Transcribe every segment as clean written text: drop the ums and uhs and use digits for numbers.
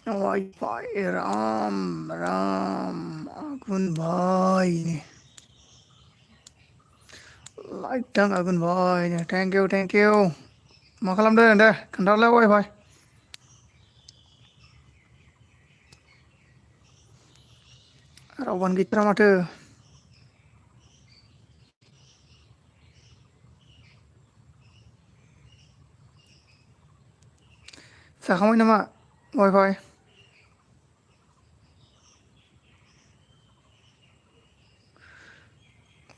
Wifi Ram Ram आगुन भाई like दां आगुन भाई thank you मा खालामदों दे खोन्थालाय वाईफाई रावबानो गैथारा माथो जाखांबाय नामा वाईफाई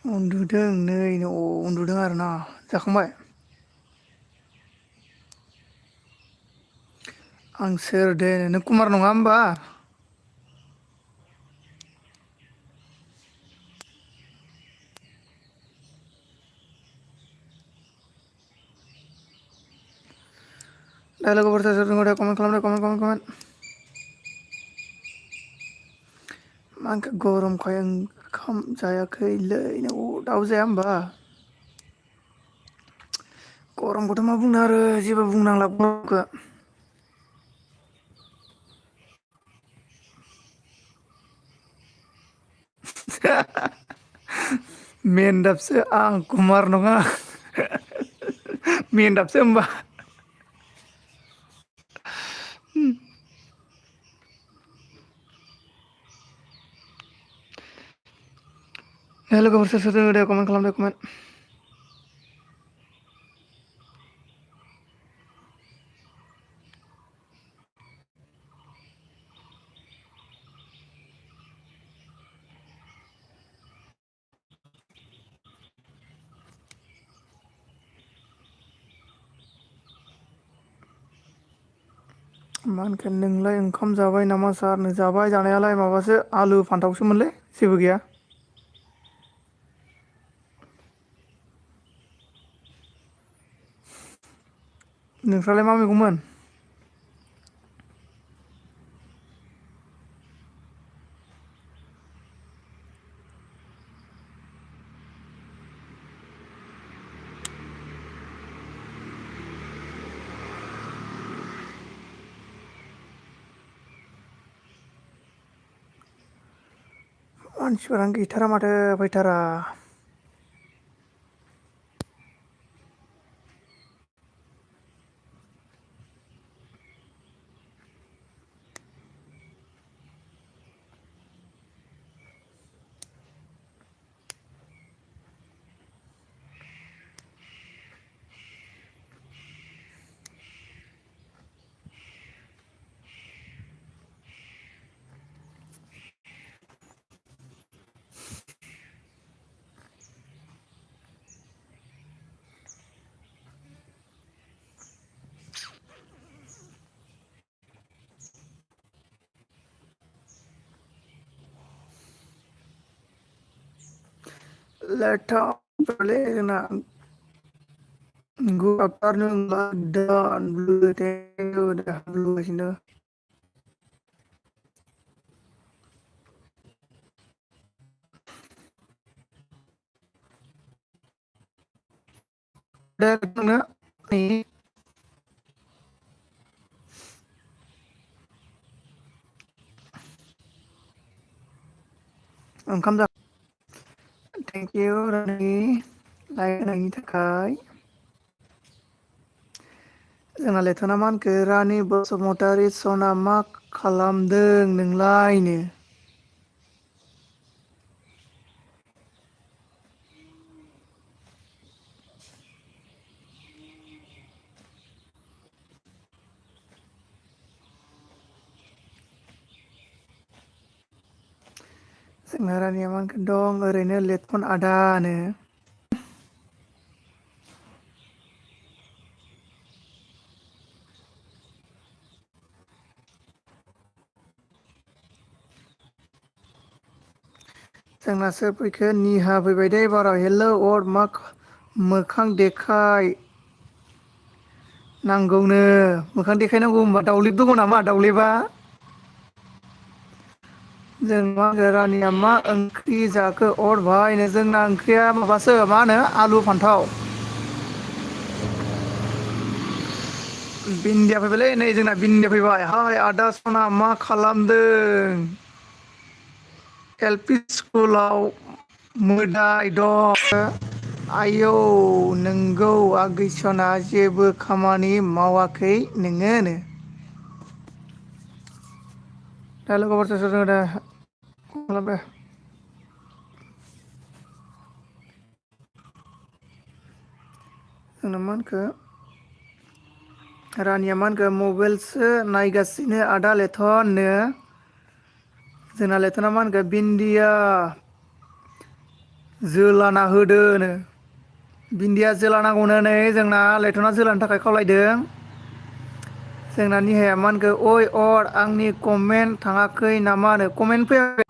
उन्दुदों नै उन्दुदों आरोना जाखांबाय आं सोर दे नों कुमार नङा होमबा दा लोगोफोर सोर सोर दङ दे कमेन्ट खालाम दे कमेन्ट मा ओंख्रि गरमखाय ओंखाम जायाखैलै दाउ जाया होमबा गरमखौथ' मा बुंनो आरो जेबो बुंनांला गरमखौ मेनदाबसो आं कुमार नङा मेनदाबसो होमबा हे लोगोफोर सोर सोर दङ दे कमेन्ट खालाम दे कमेन्ट मा होनखो नोंलाय ओंखाम जाबाय नामा सार नो जाबाय जानायालाय माबासो आलु फान्थावसोमोनलै जेबो गैया नोंस्रालाय मा मैगंमोन मानसिफोरानो गैथारा माथो फैथारा लेथाफोरलै जोंना Good afternoon, London. Blue, thank you. Dah blue sini. Dah ketemu nggak? Nih, ओंखाम जा थेंक इउ रानि लाइक होनायनि थाखाय जोंना लेथ'ना मा होनखो रानि बसुमतारी सना मा खालामदों नोंलायनो जोंना रानिया मा होनखो दं ओरैनो लेटफन आदानो। जोंना सोर फैखो निहा फैबाय दे बाराव हेलौ अर मा मोखां देखाय नांगौनो मोखां देखायनांगौ होनबा दाउलिब दङ नामा दाउलेबा? जों मा होनो रानिया मा ओंख्रि जाखो अर भायनो जोंना ओंख्रिया माबासो मा होनो आलु फान्थाव। बिन्दिया फैबायलै नै जोंना बिन्दिया फैबाय हाय आदा सना मा खालामदों? एल पि स्कुलाव मोदाय दं। आयौ नोंगौ आगै सना जेबो खामानि मावाखै नोङो? दा लोगोफोर सोर सोर दङ दे खालाम दे। जोंना मा होनखो रानिया मा होनखो मबाइलसो नायगासिनो आदा लेथननो। जोंना लेथना मा होनखो बिन्दिया जोलाना होदोनो। बिन्दिया जोला नांगौनो नै जोंना लैथुना जोलानो थाखाय खावलायदों। जोंना निहाया मा होनखो अइ अर आंनि कमेन्ट थाङाखै नामा होनो कमेन्ट फैयाखै।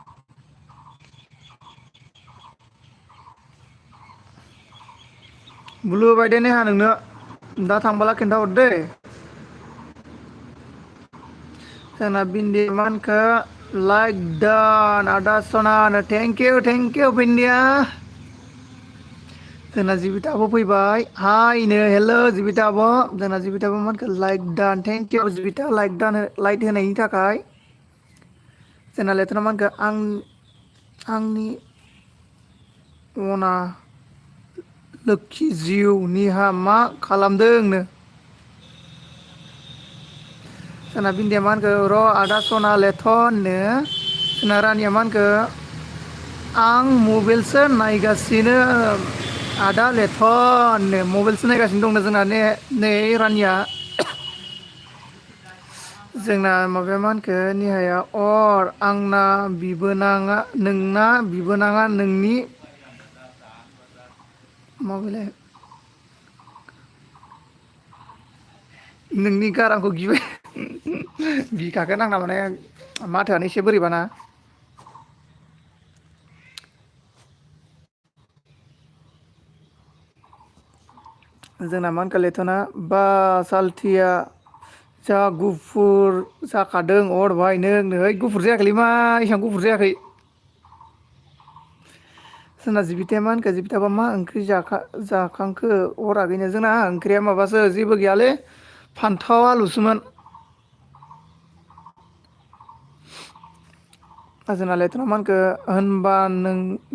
ब्लु होबाय दे नेहा नोंनो दा थांबोला खिन्थाहर दै। जोंना बिन्दि मा होनखो लाइक दान आदा सनानो थेंक इउ बिन्दिया। जोंना जिबिता आब' फैबाय हाइनो हेलौ जिबिता आब' जोंना जिबिता आब' मा होनखो लाइक दान थेंक इउ जिबिथा लाइक होनायनि थाखाय। जोंना लेथना मा होनखो आंनि अना लोखि जिउ निहा मा खालामदोंनो। जोंना बिन्दिया मा होनखो र' आदा सना लेथ'नो जोंना रानिया मा होनखो आं मबाइलसो नायगासिनो आदा लेथन नो मबाइलसो नायगासिनो दंनो जोंना नै रानिया। जोंना माबाया मा होनखो निहाया अर आंना बिबोनाङा नोंना बिबोनाङा नोंनि मा बेलाय नोंनि गारांखौ गिबाय गिखागोन आंना माने माथोआनो एसे बोरैबाना। जोंना मा होनखो लेथना बा सालथिया जा गुफुर जाखादों अर भाय नों नै गुफुर जायाखैलै मा एसेबां गुफुर जायाखै। जोंना जिबिथाया मा होनखो जिबिथाबा मा ओंख्रि जाखांखो अर आगैनो जोंना ओंख्रिया माबासो जेबो गैयालै फान्थाव आलुसोमोन। जोंना लेथना मा होनखो होनबा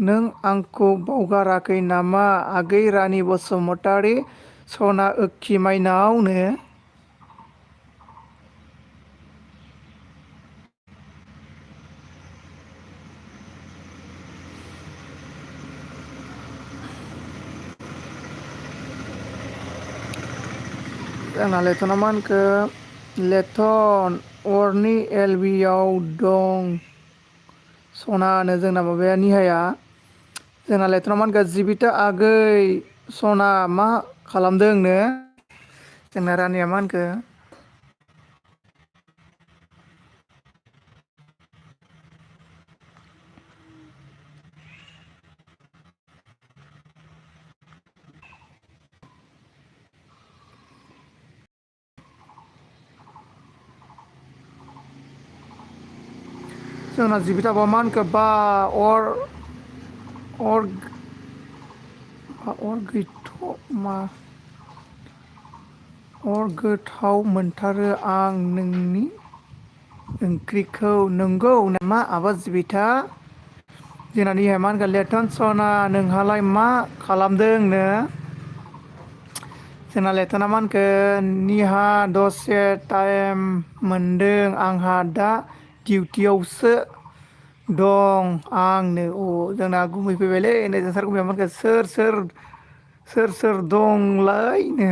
नों आंखौ बावगाराखै नामा आगै रानि बसुमतारी सना ओखि माइनावनो। जोंना लेथना मा होनखो लेथन अरनि एलबियाव दं सनानो जोंना माबाया निहाया जोंना लेथना मा होनखो जिबिथा आगै सना मा खालामदोंनो जोंना रानिया मा होनखो जोंना जिबिथा आब'आ मा होनखो बा अर गैथ मा अर गोथाव मोनथारो आं नोंनि ओंख्रिखौ नंगौ नामा आब' जिबिथा जोंना निहाया मा होनगोन लेथन सना नोंहालाय मा खालामदोंनो जोंना लेथना मा होनखो निहा दसे टाइम मोनदों आंहा दा डिउटियावसो दं आंनो अ जोंना गुमै फैबायलै नै जोंसार गुमैया मा होनखो सोर दंलायनो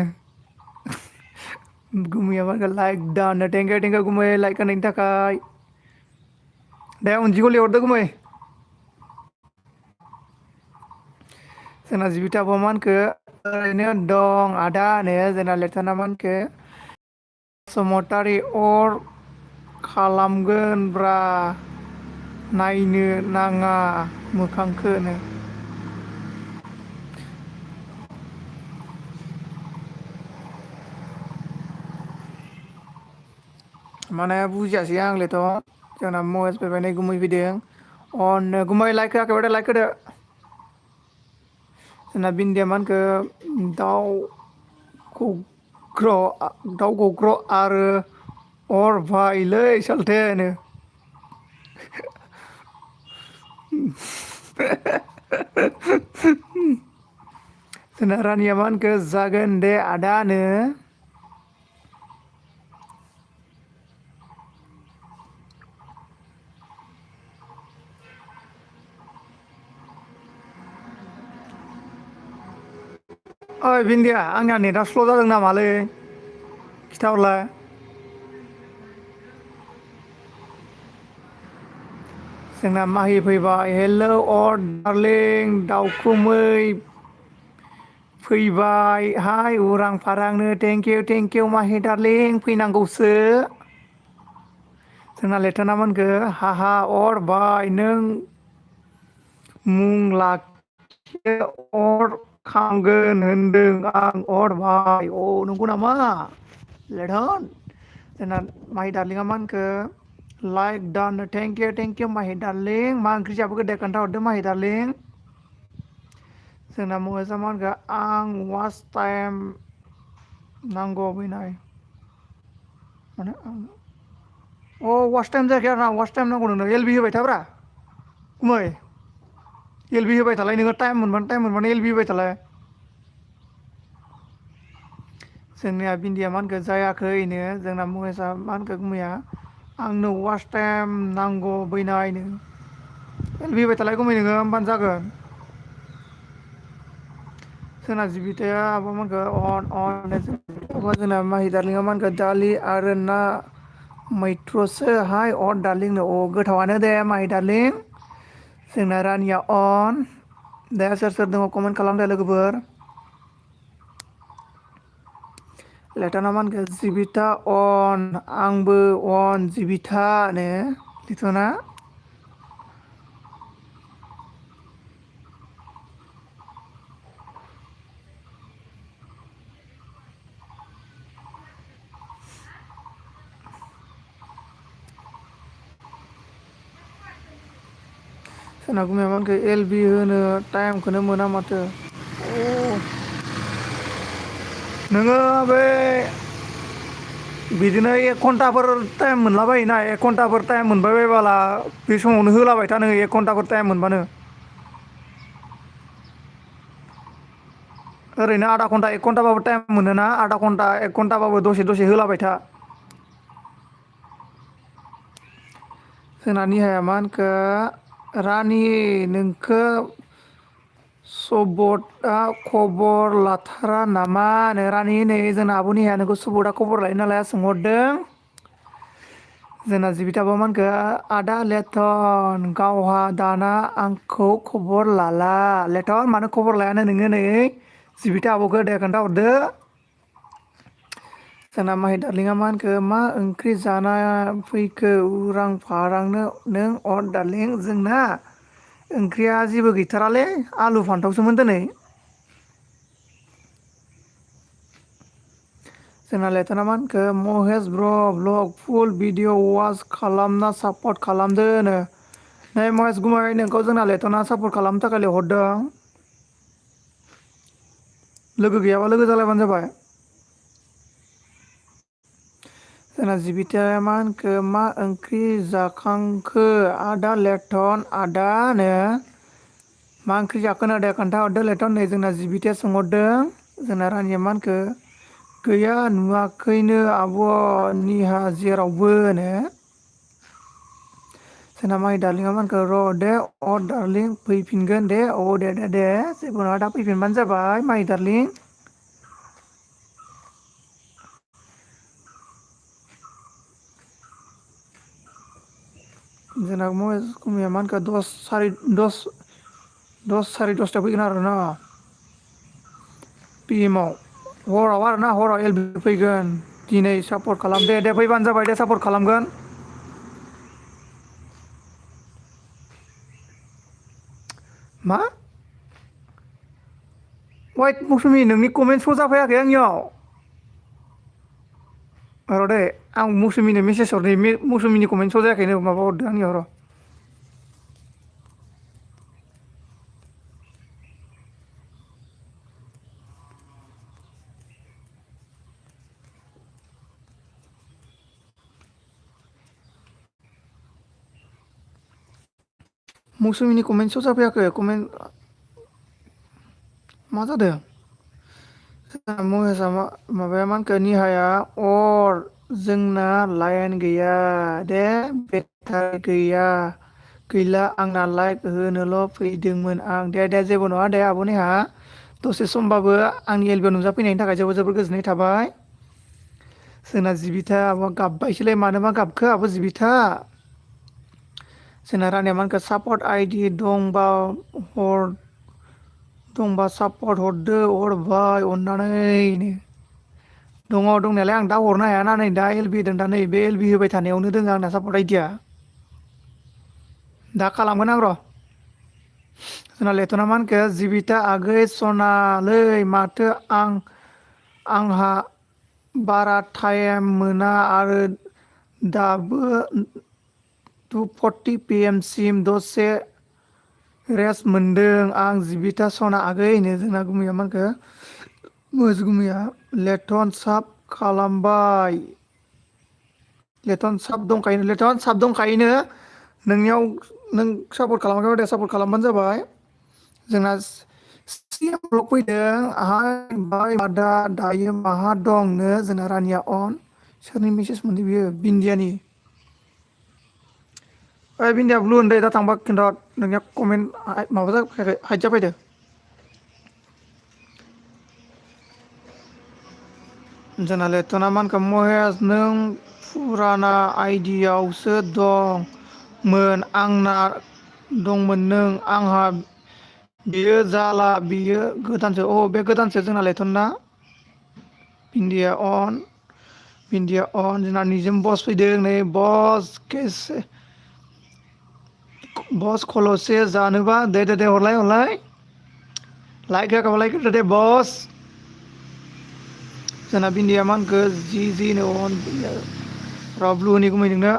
गुमैया मा होनखो लाइक दान थेंकिउ गुमै लाइक होनायनि थाखाय दे अनजिखौ लिंहरदो गुमै जोंना जिबिता बरमानखो ओरैनो दं आदानो जोंना लेथना मानखो बसुमतारी अर खालामगोनब्रा नायनो नाङा मोखांखोनो माने बुजियासै आंलेथ' जोंना महेस फैबाय गुमै फैदों अनो गुमै लाइक होआखै बाथाय लाइक होदो जोंना बिन्दिया मानखो दाउ गग्र दाउ गग्र आरो अरबायलै सालथे होनो जोंना रानिया मा होनखो जागोन दे आदानो ओइ बिन्दिया आंनिया नेटआ स्ल' जादों नामालै खिथाहरलाय जोंना माहि फैबाय हेलौ अर डार्लिं दाउखुमै फैबाय हाय उरां फारांनो थेंकिउ माहि डार्लिं फैनांगौसो जोंना लेथना मोनखो हाहा अरबाय नों मुं लाखियो अर खामगोन होनदों आं अरबाय अ नंगौ नामा लेथन जोंना माहि दार्लिंआ मा होनखो लाइक दान थेंकिउ माहि दार्लिं मा ओंख्रि जाबोखो दे खोन्थाहरदो माहि दार्लिं जोंना महेसा मा होनखो आं वाच टाइम नांगौ बैनाय माने आं अ वाच टाइम जायाखै आरोना वाच टाइम नांगौ नोंनो एल बि होबाय थाब्रा गुमै एल बि होबाय थालाय नोङो टाइम मोनबानो एल बि होबाय थालाय जोंनिया बिन्दिया मा होनखो जायाखैनो जोंना महेसा मा होनखो गुमैया आंनो वाच टाइम नांगौ बैनायनो एल बि होबाय थालाय गुमै नोङो होमबानो जागोन जोंना जिबिथाया आब'मोनखो अन जोंना माहि दार्लिंआ मा होनखो दालि आरो ना मैथ्रुसो हाय अ दार्लिंनो अ गोथावआनो दे माहि दार्लिं जोंना रानिया अन दे सोर सोर दङ कमेन्ट खालामदो लोगोफोर लेटाना मा होनखो जिबिता अन आंबो अन जिबिथानो लिथुना सोरना गुमैया मा होनखो एल बि होनो टाइमखौनो मोना माथो नोङो बे बिदिनो 1 घन्टाफोर टाइम मोनला बायोना 1 घन्टाफोर टाइम मोनबाय बायबोला बे समावनो होलाबाय था नोङो 1 घन्टाफोर टाइम मोनबानो ओरैनो आधा घन्टा 1 घन्टाबाबो टाइम मोनोना आधा घन्टा 1 घन्टाबाबो दसे होलाबाय था जोंना निहाया मा होनखो रानि नोंखो सबतआ खबर लाथारा नामा नो रानि नै जोंना आब' निहाया नोंखौ सबतआ खबर लायो ना लाया सोंहरदों जोंना जिबिथाबा मा होनखो आदा लेथन गावहा दाना आंखौ खबर लाला लेथन मानो खबर लायानो नोङो नै जिबिथा आब'खौ दे खोन्थाहरदो जोंना माहि दार्लिंआ मा होनखो मा ओंख्रि जाना फैखो उरां फारांनो नों अर दार्लिं जोंना ओंख्रिया जेबो गैथारालै आलु फान्थावसोमोन दिनै जोंना लेथना मा होनखो महेस ब्र भ्लग फुल भिडिअ वाच खालामना सापर्ट खालामदोनो नै महेश गुमै नोंखौ जोंना लेथना सापर्ट खालामनो थाखाय लिंहरदों लोगो गैयाबा लोगो जालायबानो जाबाय जोंना जिबिथाया मा होनखो मा ओंख्रि जाखांखो आदा लेथन आदानो मा ओंख्रि जाखोनो दे खोन्थाहरदो लेथन नै जोंना जिबिथाया सोंहरदों जोंना रानिया मा होनखो गैया नुवाखैनो आब' निहा जेरावबो नो जोंना माइ दार्लिंआ मा होनखो र' दे अ दार्लिं फैफिनगोन दे औ दे जेबो नङा दा फैफिनबानो जाबाय माइ दार्लिं जोंना महेस गुमैया मा होनखो दस साराय दसथायाव फैगोन आरो ना पिएमआव हराव आरोना हराव एलबि फैगोन दिनै सापर्ट खालाम दे फैबानो जाबाय दे सापर्ट खालामगोन मा वाइट मौसुमि नोंनि कमेन्ट श' जाफैयाखै आंनियाव र' दे आं मौसुमिनो मेसेज हरनि मौसुमिनि कमेन्ट श' जायाखैनो माबा हरदो आंनियाव र' मौसुमिनि कमेन्ट श' जाफैयाखै कमेन्ट मा जादों महेशआ माबाया मा होनखो निहाया अर जोंना लाइन गैया दे बेटारि गैला आंना लाइक होनोल' फैदोंमोन आं दे जेबो नङा दे आब' नेहा दसे समबाबो आंनि एलबियाव नुजाफैनायनि थाखाय जोबोर गोजोननाय थाबाय जोंना जिबिथा आब' गाबबायसोलै मानोबा गाबखो आब' जिबिथा जोंना रानिया मा होनखो सापर्ट आइडि दंबा सापर्ट हरदो हरबाय अननानैनो दङ दंनायालाय आं दा हरनो हायाना नै दा एलबि होदों दा नै बे एलबि होबाय थानायावनो दङ आंना सापर्ट आइडिया दा खालामगोन आं र' जोंना लेथना मा होनखो जिबिता आगै सनालै माथो आंहा बारा टाइम मोना आरो दाबो 2:40 PM सिम दसे रेस्ट मोनदों आं जिबिता सना आगै होनो जोंना गुमैया मा होनखो मोज गुमैया लेथन साब खालामबाय लेथन साब दंखायोनो नोंनियाव नों सापर्ट खालामाखैबा दे सापर्ट खालामबानो जाबाय जोंना ब्लग फैदों हाय आदा दायो माहा दंनो जोंना रानिया अन सोरनि मेसेज मोनदों बियो बिन्दियानि ओइ बिन्दिया ब्लु होनदो दा थांबा खिन्था नोंनिया कमेन्ट माबा जाफैयाखै हाइद जाफैदो जोंना लेथना मा होनखो महेश नों फुराना आइडियावसो दंमोन आंना दंमोन नों आंहा बेयो जाला बियो गोदानसो बे गोदानसो जोंना लेथना भिन्दिया अन जोंना निजोम बस फैदों नै बस खल'से जानोबा दे हरलाय लाइक होआखैबा लाइक होदो दे बस जोंना भिन्दिया मा होनखो जिनो अन र' ब्लु होनि गुमै नोंनो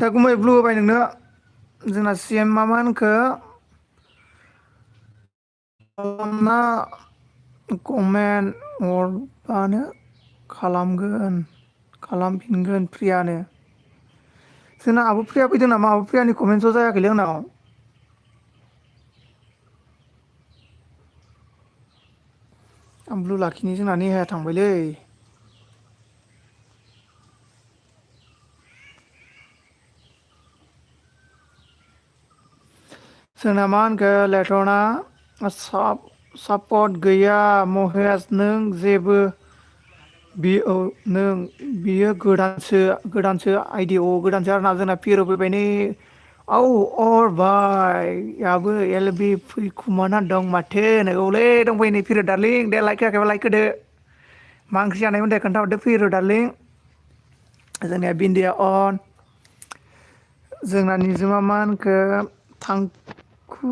दा गुमै ब्लु होबाय नोंनो जोंना सिएम मा होनखो खालामना कमेन्ट हरबानो खालामफिनगोन प्रियानो जोंना आब' प्रिया फैदों नामा आब' प्रियानि कमेन्टस' जायाखैलै आंनाव आं ब्लु लाखिनि जोंना नेहाया थांबायलै जोंना मा होनखो लेथना सापर्ट गैया महेश नों जेबो बियो गोदानसो आइडि गोदानसो आरोना जोंना पिर' फैबाय नै अर भाइयाबो एलबि फैखुमाना दं माथो औलै दंफैयो नै पिर' दार्लिं दे लाइक होआखैबा लाइक होदो मा ओंख्रि जानायमोन दे खोन्थाहरदो पिर' दार्लिं जोंनिया भिन्दिया अन जोंना निजोमा मा होनखो थांखु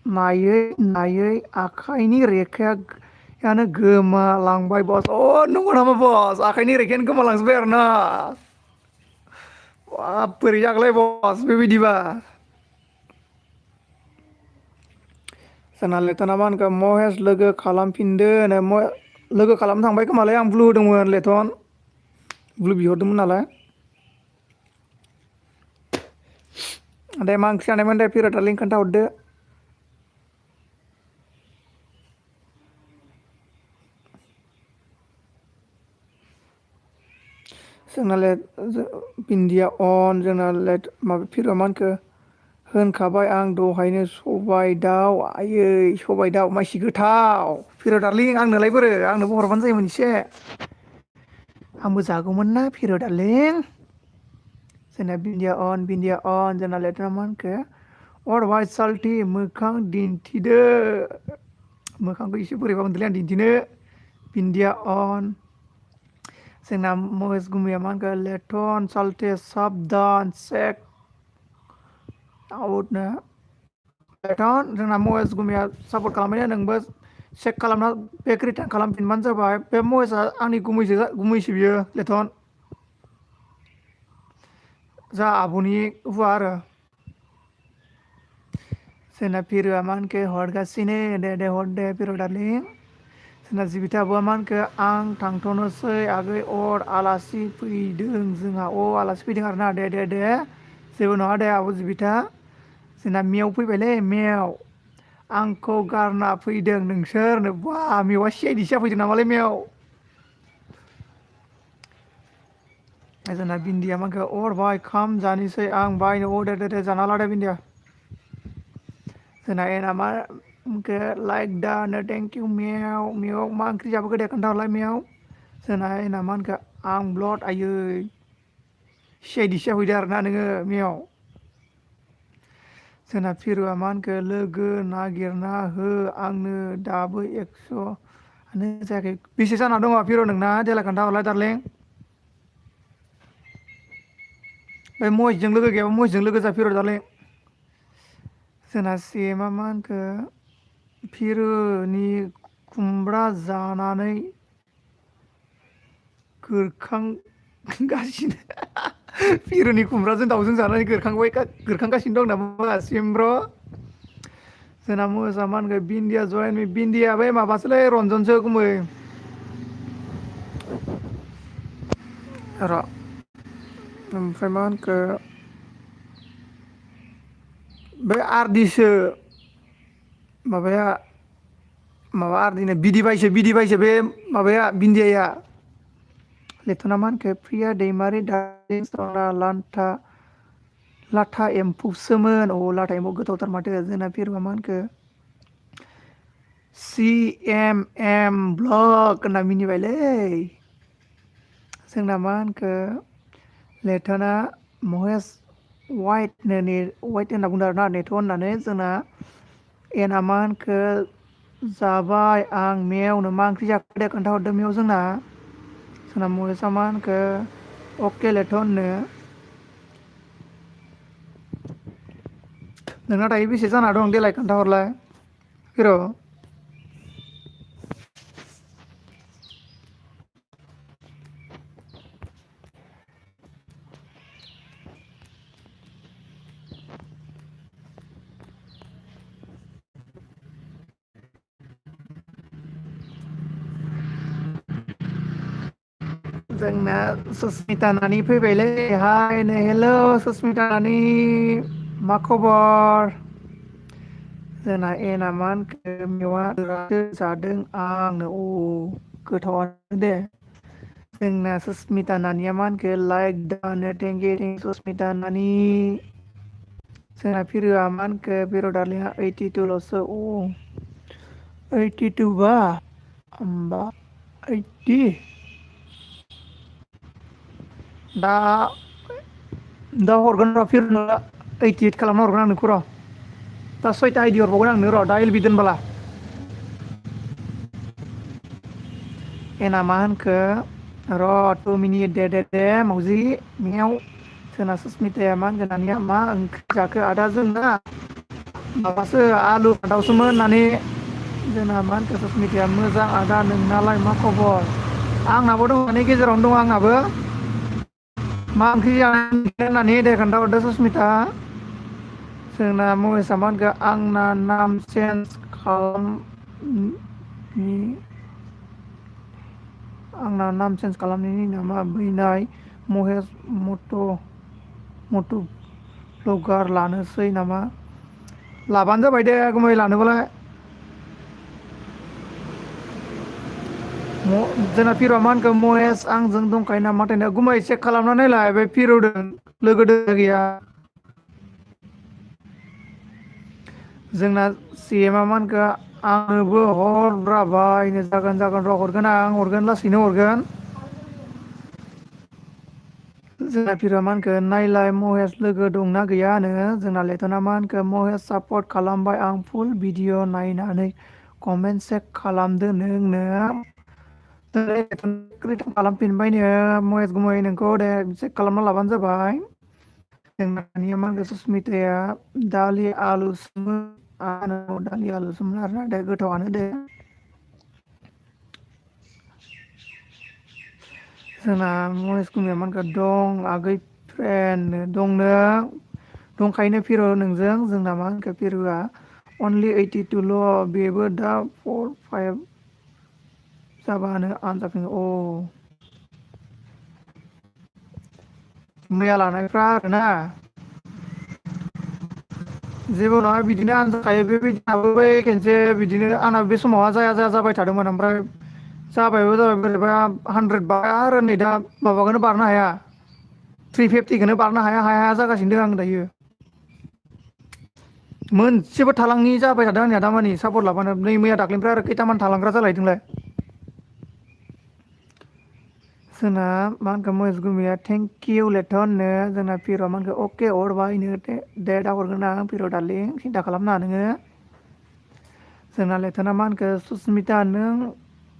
नायै आखाइनि रेखायानो गोमालांबाय बस नंगौ नामा बस आखाइनि रेखायानो गोमालांजोब्बाय आरो ना बोरै जागोनलै बस बेबायदिबा जोंना लेथना मा होनखो महेश लोगो खालामफिनदो लोगो खालामनो थांबाय खोमालाय आं ब्लु होदोंमोन लेथन ब्लु बिहरदोंमोन नालाय दे मा ओंख्रि जानायमोन दे पिर' दार्लिं खोन्थाहरदो जोंना भिन्दिया अन जोंना माबा पिर' मा होनखो होनखाबाय आं दहायनो सबाइ दाउ आयै सबाइ दाउ मायसि गोथाव पिर' दार्लिं आंनोलाय बोरो आंनोबो हरबानो जायोमोन एसे आंबो जागौमोन ना पिर' दार्लिं जोंना भिन्दिया अन जोंना लेथना मा होनखो अर भाइ साल्थि मोखां दिन्थिदो मोखांखौ एसे बोरैबा मोनदोंलै आं दिन्थिनो बिन्दिया अन जोंना महेश गुमिया मा होनखो लेथन साल्टे साबधान चेक आउटनो लेथन जोंना महेश गुमिया सापर्ट खालामबाय नोंबो चेक खालामना बेक रिटार्न खालामफिनबानो जाबाय बे महेशआ आंनि गुमैसो बियो लेथन जा आब'नि हौवा आरो जोंना पिरुआ मा होनखो हरगासिनो दे हर दे पिरु दार्लिं जोंना जिबिता आब'आ मा होनखो आं थांथ'नोसै आगै अर आलासि फैदों जोंहा आलासि फैदों आरोना दे जेबो नङा दे आब' जिबिता जोंना मेव फैबायलै मेव आंखौ गारना फैदों नोंसोरनो बा मेवा सिआइडिसो जाफैदों नामालै मेव जोंना बिन्दिया मा होनखो अर भाई खाम जानोसै आं बायनो दे जाना ला दे बिन्दिया जोंना एना मा होनखो लाइक दानो थेंक इउ मेव मा ओंख्रि जाबोखो दे खोन्थाहरलाय मेव जोंना एना मा होनखो आं ब्लड आयै सिआइडिसो जाफैदों आरोना नोङो मेव जोंना फिरुआ मा होनखो लोगो नागिरना हो आंनो दाबो 100 जायाखै बेसे जाना दङ फिरु नोंना देलाय खोन्थाहरलाय दार्लिं बे महेशजों लोगो गैयाबा महेशजों लोगो जा फिरु दार्लिं जोंना सिएमआ मा होनखो फिरुनि खुमब्रा जानानै गोरखांगासिनो फिरुनि खुमब्राजों दाउजों जानानै गोरखांगासिनो दं नामा सिमब्र' जोंना मोसा मा होनखो बिन्दिया जयेन बिन्दिया बै माबासोलै रन्जनसो गुमै र' ओमफ्राय मा होनखो बे आरदिसो माबाया माबा आरदिनो बिदि बायसो बे माबाया बिन्दियाया लेथना मा होनखो प्रिया दैमारि दार्लिं सना लाथा एम्फौसोमोन लाथा एम्फौ गोथावथार माथो जोंना फिरुआ मा होनखो CMM ब्लग होनना मिनिबायलै जोंना मा होनखो लेथना महेश वाइट होनना बुंदों आरोना नेथ' होननानै जोंना एना मा होनखो जाबाय आं मेवनो मा ओंख्रि जाखो दे खोन्थाहरदों मेव जोंना महेशआ मा होनखो अके लेथननो नोंना दायो बेसे जाना दं देलाय खोन्थाहरलाय फिर' जोंना सुसमिता नानि फैबायलै हाय नै हेल' सुसमिता नानि मा खबर जोंना एना मा होनखो मेवा जादों आंनो गोथावानो दे जोंना सुसमिता नानिया मा होनखो लाइक दानो थेंक इउ सुसमिता नानि जोंना फिरुआ मा होनखो फिरु दार्लिंआ 82 ल'सो 82 बा होमबा 80 दा हरगोन र' फिरुनो 88 खालामना हरगोन आं नोंखौ र' दा 6ता आइडि हरबावगोन आं नोंनो र' दा एलबि दोनबोला एना मा होनखो र' 2 मिनिट दे मावजि मेव जोंना सुसमिताया मा होनगोन दानिया मा ओंख्रि जाखो आदा जोंना माबासो आलु फान्थावसोमोन होननानै जोंना मा होनखो सुसमिताया मोजां आदा नोंनालाय मा खबर आंनाबो दं माने गेजेरावनो दं आंनाबो मा ओंख्रि जानानै होननानै दे खोन्थाहरदो सुसमिता जोंना महेशआ मा होनखो आंना नाम चेन्ज खालामनायनि नामा बैनाय महेश मट' ब्लगार लानोसै नामा लाबानो जाबाय दे गुमै लानोबालाय जोंना फिरुआ मा होनखो महेश आंजों दंखायो नामाथाय गुमै चेक खालामनानै नायलाय बे फिरुदों लोगो गैया जोंना सिएमआ मा होनखो आंनोबो हरब्रा बायनो जागोन र' हरगोन लासैनो हरगोन जोंना फिरुआ मा होनखो नायलाय महेश लोगो दंना गैया होनो जोंना लेथना मा होनखो महेश सापर्ट खालामबाय आं फुल भिडिअ नायनानै कमेन्ट चेक खालामदो नोंनो रिटार्न खालामफिनबायनो महेश गुमै नोंखौ दे चेक खालामना लाबानो जाबाय। जोंनानिया मा होनो सुस्मिताया दालि आलु सोमोन दालि आलु सोमोन आरोना दे गोथावआनो दे। जोंना महेश गुमैया मा होनखो दं आगै फ्रेन्ड दंनो दंखायनो फिर' नोंजों जोंना मा होनखो फिर'आ अनलि 82ल' बेबो दा 4-5 जाबानो आनजाफिनो मैया लानायफ्रा आरोना जेबो नङा बिदिनो आनजाखायो बेबायदिनाबो बै खेनसे बिदिनो आंना बे समावहा जाया जाबाय थादोंमोन ओमफ्राय जाबायबो जाबाय बोरैबा 100 बा आरो नै दा माबाखौनो बारनो हाया 350खौनो बारनो हाया जागासिनो दं आं दायो। मोनसेबो थालांनि जाबाय थादों आंनिया दामानि सापर्ट लाबानो नै मैया दाख्लैनिफ्राय आरो खैथामान थालांग्रा जालायदोंलाय। जोंना मा होनखो महेश गुमैया थेंक इउ लेथ'नो जोंना फिर'आ मा होनखो अके हरबायनो दे दा हरगोन आं फिर' दार्लिं सिन्था खालामनाङा नोङो। जोंना लेथ'ना मा होनखो सुसमिता नों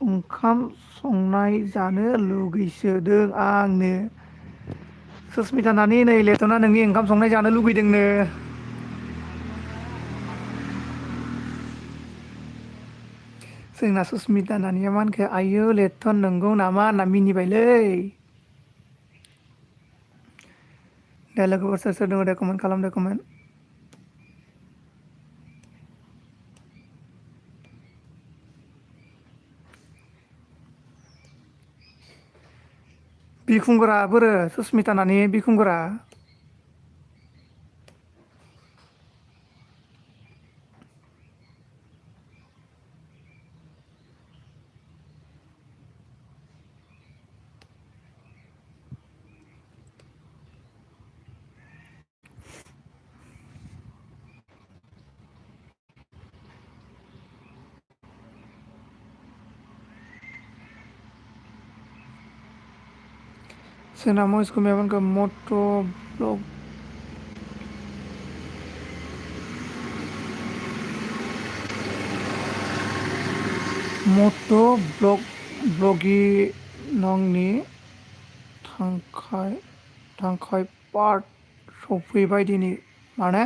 ओंखाम संनाय जानो लुगैसोदों आंनो सुसमिता नानि नै लेथ'ना नोंनि ओंखाम संनाय जानो लुगैदोंनो। जोंना सुसमिता नानिया मा होनखो आइयो लेथ'न नंगौ नामा होनना मिनिबायलै। दे लोगोफोर सोर सोर दङ दे कमेन्ट खालामदो कमेन्ट। बिखुंगुरा बोरो सुसमिता नानि बिखुंगुरा जोंना महेश गुमैया मा होनखो मट' ब्लग मट' ब्लगि नंनि थांखाय पार्ट सफैबाय दिनै माने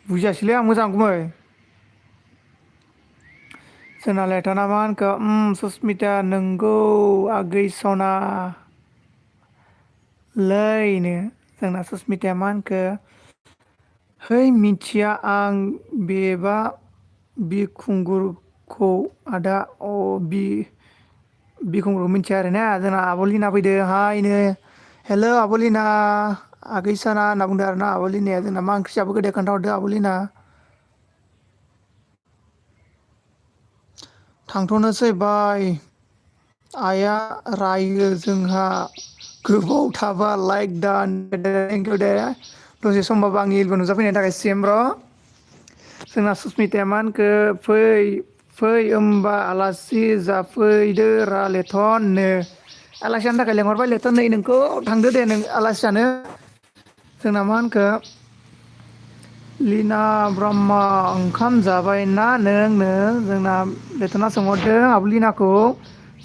बुजियासैलै आं मोजां गुमै। जोंना लेथ'ना मा होनखो सुसमिता नंगौ आगै सना लैनो जोंना सुसमिताया मा होनखो है मिथिया आं बेबा बिखुंगुरखौ आदा बिखुंगुरखौ मिथिया आरोना जोंना आब' लिना फैदो हायनो हेल' आब' लिना आगै सना होनना बुंदों आरोना आब' लिनाया जोंना मा ओंख्रि जाबोखो दे खोन्थाहरदो आब' लिना। थांथ'नोसै बाय आइया रायो जोंहा गोबाव थाबा लाइक थेंकिउ दे दसे समबाबो आंनि एलबो नुजाफैनायनि थाखाय सिएमब्र'। जोंना सुसमिताया मा होनखो फै होमबा आलासि जाफैदो रा लेथ'नो आलासि जानो थाखाय लेंहरबाय लेथ'न नै नोंखौ थांदो दे नों आलासि जानो। जोंना मा होनखो लिना ब्रह्म ओंखाम जाबायना नोंनो जोंना लेथ'ना सोंहरदों आब' लिनाखौ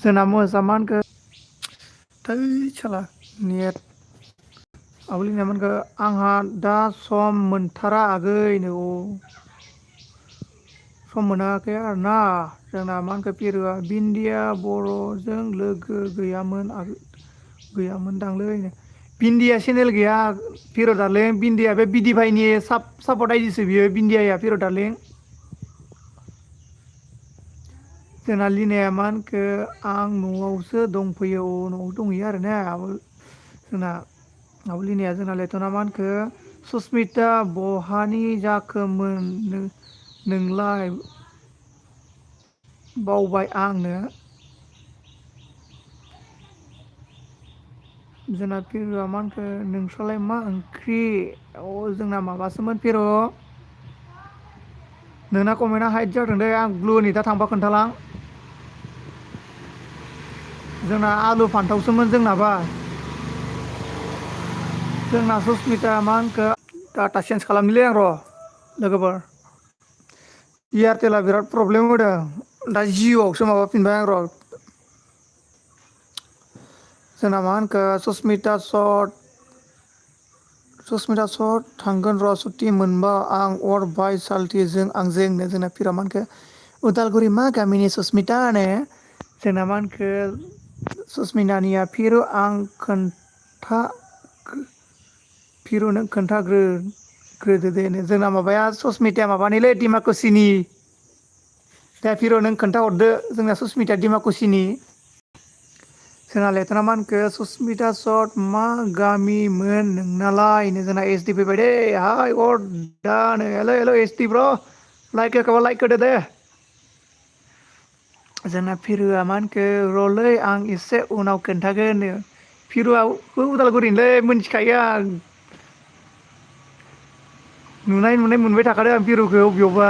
जोंना महेसआ मा होनखो थै साला नेट आब' लिनाया मा होनखो आंहा दा सम मोनथारा आगैनो सम मोनाखै आरोना जोंना मा होनखो पिरुआ बिन्दिया बर'जों लोगो गैयामोनदांलै बिन्दिया चेनेल गैया पिर' दारलिं बिन्दिया बे बिदि भाइनि सापर्ट आइदिसो बियो बिन्दियाया पिर' दारलिं। जोंना लिनाया मा होनखो आं न'आवसो दंफैयो न'आवसो दंहैयो आरोना जोंना आब' लिनाया जोंना लेथ'ना मा होनखो सुसमिता बहानि जाखोमोन नोंलाय बावबाय आंनो जोंना पिरुआ मा होनखो नोंस्रालाय मा ओंख्रि जोंना माबासोमोन पिर' नोंना कमेन्टआ हाइद जादों दे आं ब्लुनि दा थांबा खोन्थालां। जोंना आलु फान्थावसोमोन जोंनाबा जोंना सुसमिता मा होनखो डाटा चेन्ज खालामनिलै आं र' लोगोफोर एयारटेला बिराद प्रब्लेम होदों दा जिअ'आवसो माबाफिनबाय आं र' जोंना मा होनखो ससमिता सट थांगोन र' सुटि मोनबा आं अरबाय साल्टिजों आंजोंनो जोंना फिरा मा होनखो उदालगुरि मा गामिनि ससमिता होनो जोंना मा होनखो ससमितानिया फिरु आं फिरु नों खोन्थाग्रोदो दे जोंना माबाया ससमिताया माबानिलै डिमाकुसिनि दा फिर' नों खोन्थाहरदो जोंना ससमिता डिमाकुसिनि जोंना लेथना मा होनखो ससमिता सट मा गामिमोन नोंनालाय जोंना एस डि फैबाय दे हाय अर दानो हेल' हेल' एस डि ब्र' लाइक होखाबा लाइक होदो दे जोंना फिरुआ मा होनखो र'लै आं एसे उनाव खोन्थागोन फिरुआबो उदालगुरिनिलै मिथिखायो आं नुनाय मोनबाय थाखादों आं फिरुखौ अबेयावबा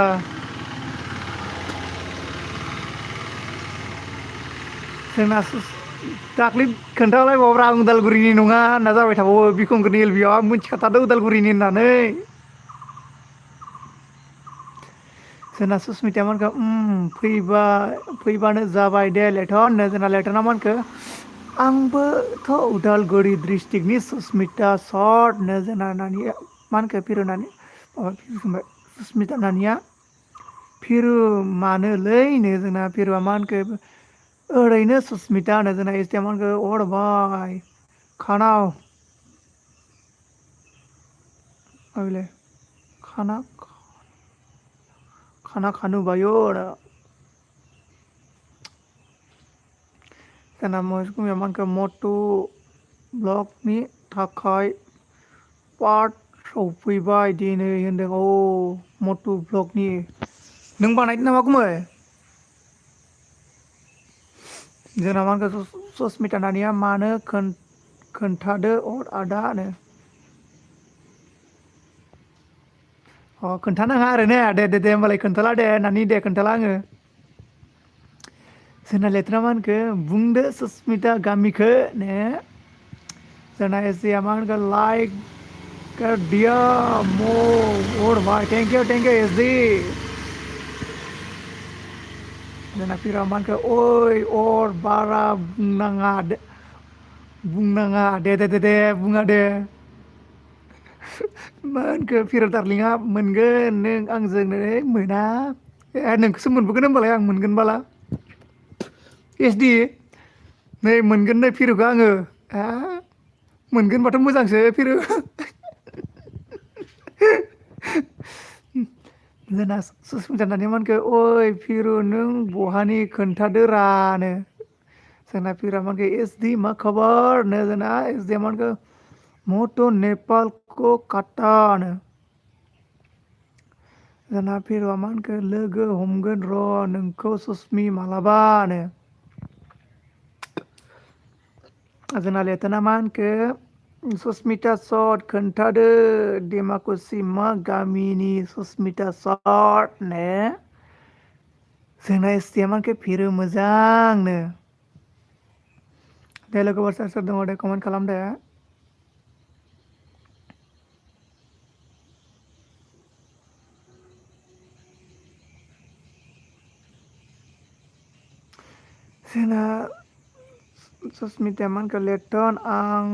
जोंना दाख्लै खोन्थालायबावब्रा आं उदालगुरिनि नङा होनना जाबाय थाबावो बिखंखोनि एल बियाव आं मिथिखाथारदों उदालगुरिनि होननानै जोंना सुसमिताया मा होनखो फैबानो जाबाय दे लेथन जोंना लेथना मा होनखो आंबोथ' उदालगुरि डिस्ट्रिक्टनि सुसमिता सटनो जोंना नानिया मा होनखो फिरु नानि माबा सुसमिता नानिया फिरु मानोलैनो जोंना फिरुआ मा होनखो ओरैनो सुसमिता होनो जोंना एसटिया मा होनखो अरबाय खानाव अबेले खाना खानु बायो जोंना महेशकुमाया मा होनखो मटु ब्लगनि थाखाय पार्ट सफैबाय दिनै होनदों मटु ब्लगनि नों बानायदों नामा गुमै जोंना मा होनखो ससमिता नानिया मानो खोन्थादो आदानो खोन्थानाङा आरो ने दे होमबालाय खोन्थाला दे नानि दे खोन्थाला आङो जोंना लेथ्रा मा होनखो बुंदो सुसमिता गामिखौ ने जोंना एसेया मा होनखो लाइक दिया मो और भाई थैंक यू एस डी जोंना फिरा मा होनखो ओइ अर बारा बुंनाङा दे बुङा दे मा होनखो फिरा दार्लिंआ मोनगोन नों आंजों मोना नोंखौसो मोनबोगोन होनबालाय आं मोनगोन बाला एसडि नै मोनगोन नै फिरुखौ आङो मोनगोनबाथ' मोजांसो फिरु जोंना सुसमिता नानिया मा होनखो ओइ फिरु नों बहानि खोन्थादो रानो जोंना फिरा मा होनखो एसडि मा खबर नो जोंना एसडि मा होनखो मट' नेपाल को काटानो जोंना फिरुआ मा होनखो लोगो हमगोन र' नोंखौ सुसमि मालाबानो जोंना लेथना मा होनखो ससमिता सट खोन्थादो डिमाकुसि मा गामिनि ससमिता सटनो जोंना एसटिया मा होनखो फिरु मोजांनो दे लोगोफोर सोर दङ दे कमेन्ट खालाम दे जोंना ससमिताया मा होनखो लेटन आं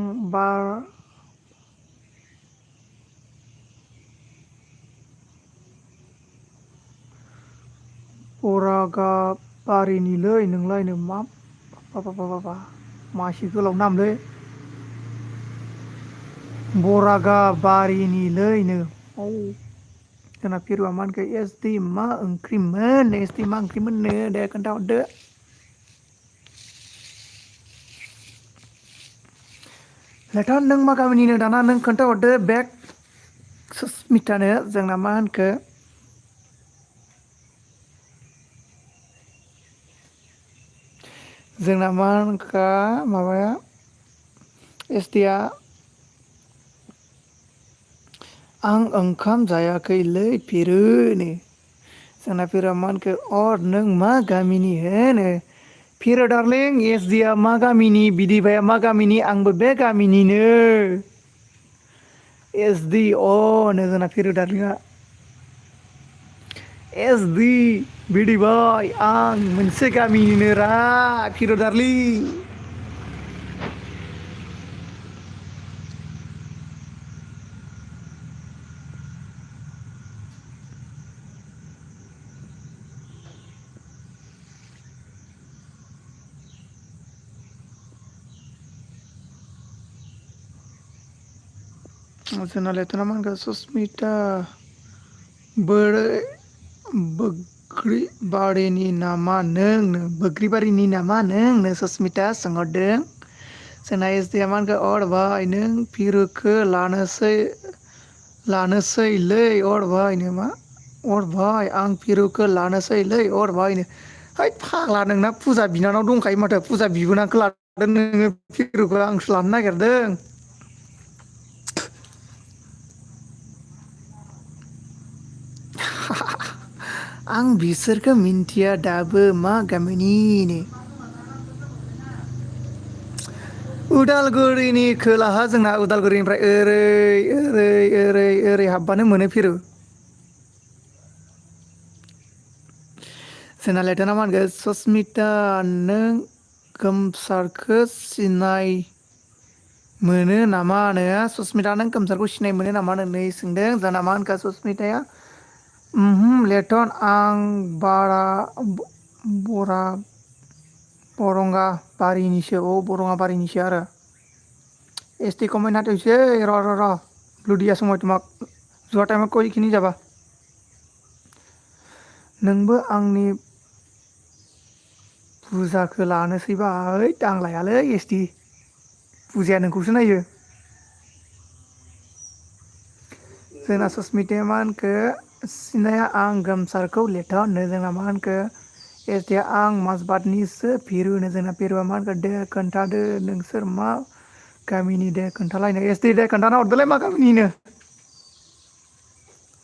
बरागाबारिनिलै नोंलायनो मा बाबा मासि गोलाव नामलै बरागाबारिनिलैनो जोंना फिरुआ मा होनखो एसडि मा ओंख्रिमोननो दे खोन्थाहरदो लेथन नों मा गामिनिनो दाना नों खोन्थाहरदो बेक सुसमितानो जोंना मा होनखो जोंना मा होनखा माबाया एसटिया आं ओंखाम जायाखैलै फिरुनो जोंना फिरुआ मा होनखो नों मा गामिनि होनो फिर डार्लिं एसडिया मा गामिनि बिदिबाया मा गामिनि आंबो बे गामिनिनो एसडि नो जोंना फिरु दार्लिंआ एस डि बिदिबाय आं मोनसे गामिनिनो रा फिर' दारलिं जोंना लेथना मा होनगोन सस्मिता बोरै बोग्रि बारिनि नामा नोंनो बोग्रिबारिनि नामा नोंनो सस्मिता सोंहरदों जोंना एस डि आ मा होनगोन अरबाय नों फिरुखौ लानोसैलै अरबायनो मा अरबाय आं फिरुखौ लानोसैलै अरबायनो है फाग्ला नोंना फुजा बिनानाव दंखायो माथो फुजा बिबोनांखौ लादों नोङो फिरुखौ आंसो लानो नागिरदों आं बिसोरखौ मिन्थिया दाबो मा गामिनिनो उदालगुरिनि खोलाहा जोंना उदालगुरिनिफ्राय ओरै हाबबानो मोनो फिरु जोंना लेथना मा होनगोन सस्मिता नों गोमसारखौ सिनाय मोनो नामा नो सस्मिता नों गोमसारखौ सिनाय मोनो नामा नो नै सोंदों जोंना मा होनखा सस्मिताया लेटन आं बारा बरा बरंगा बारिनिसो बरंगा बारिनिसो आरो एस टि कमेन्ट हाथायसै र' ब्लुदिया समाव तुमाक जुवा टाइमाव कयखिनि जाबा नोंबो आंनि फुजाखौ लानोसैबा ओइ आं लायालै एस टि फुजाया नोंखौसो नायो जोंना सस्मिताया मा होनखो सिनाया आं गोमसारखौ लेथन होनो जोंना मा होनखो एस टि आं माजबाटनिसो फिरु होनो जोंना फिरुआ मा होनखो दे खोन्थादो नोंसोर मा गामिनि दे खोन्थालायनो एस टि दे खोन्थाना हरदोलै मा गामिनिनो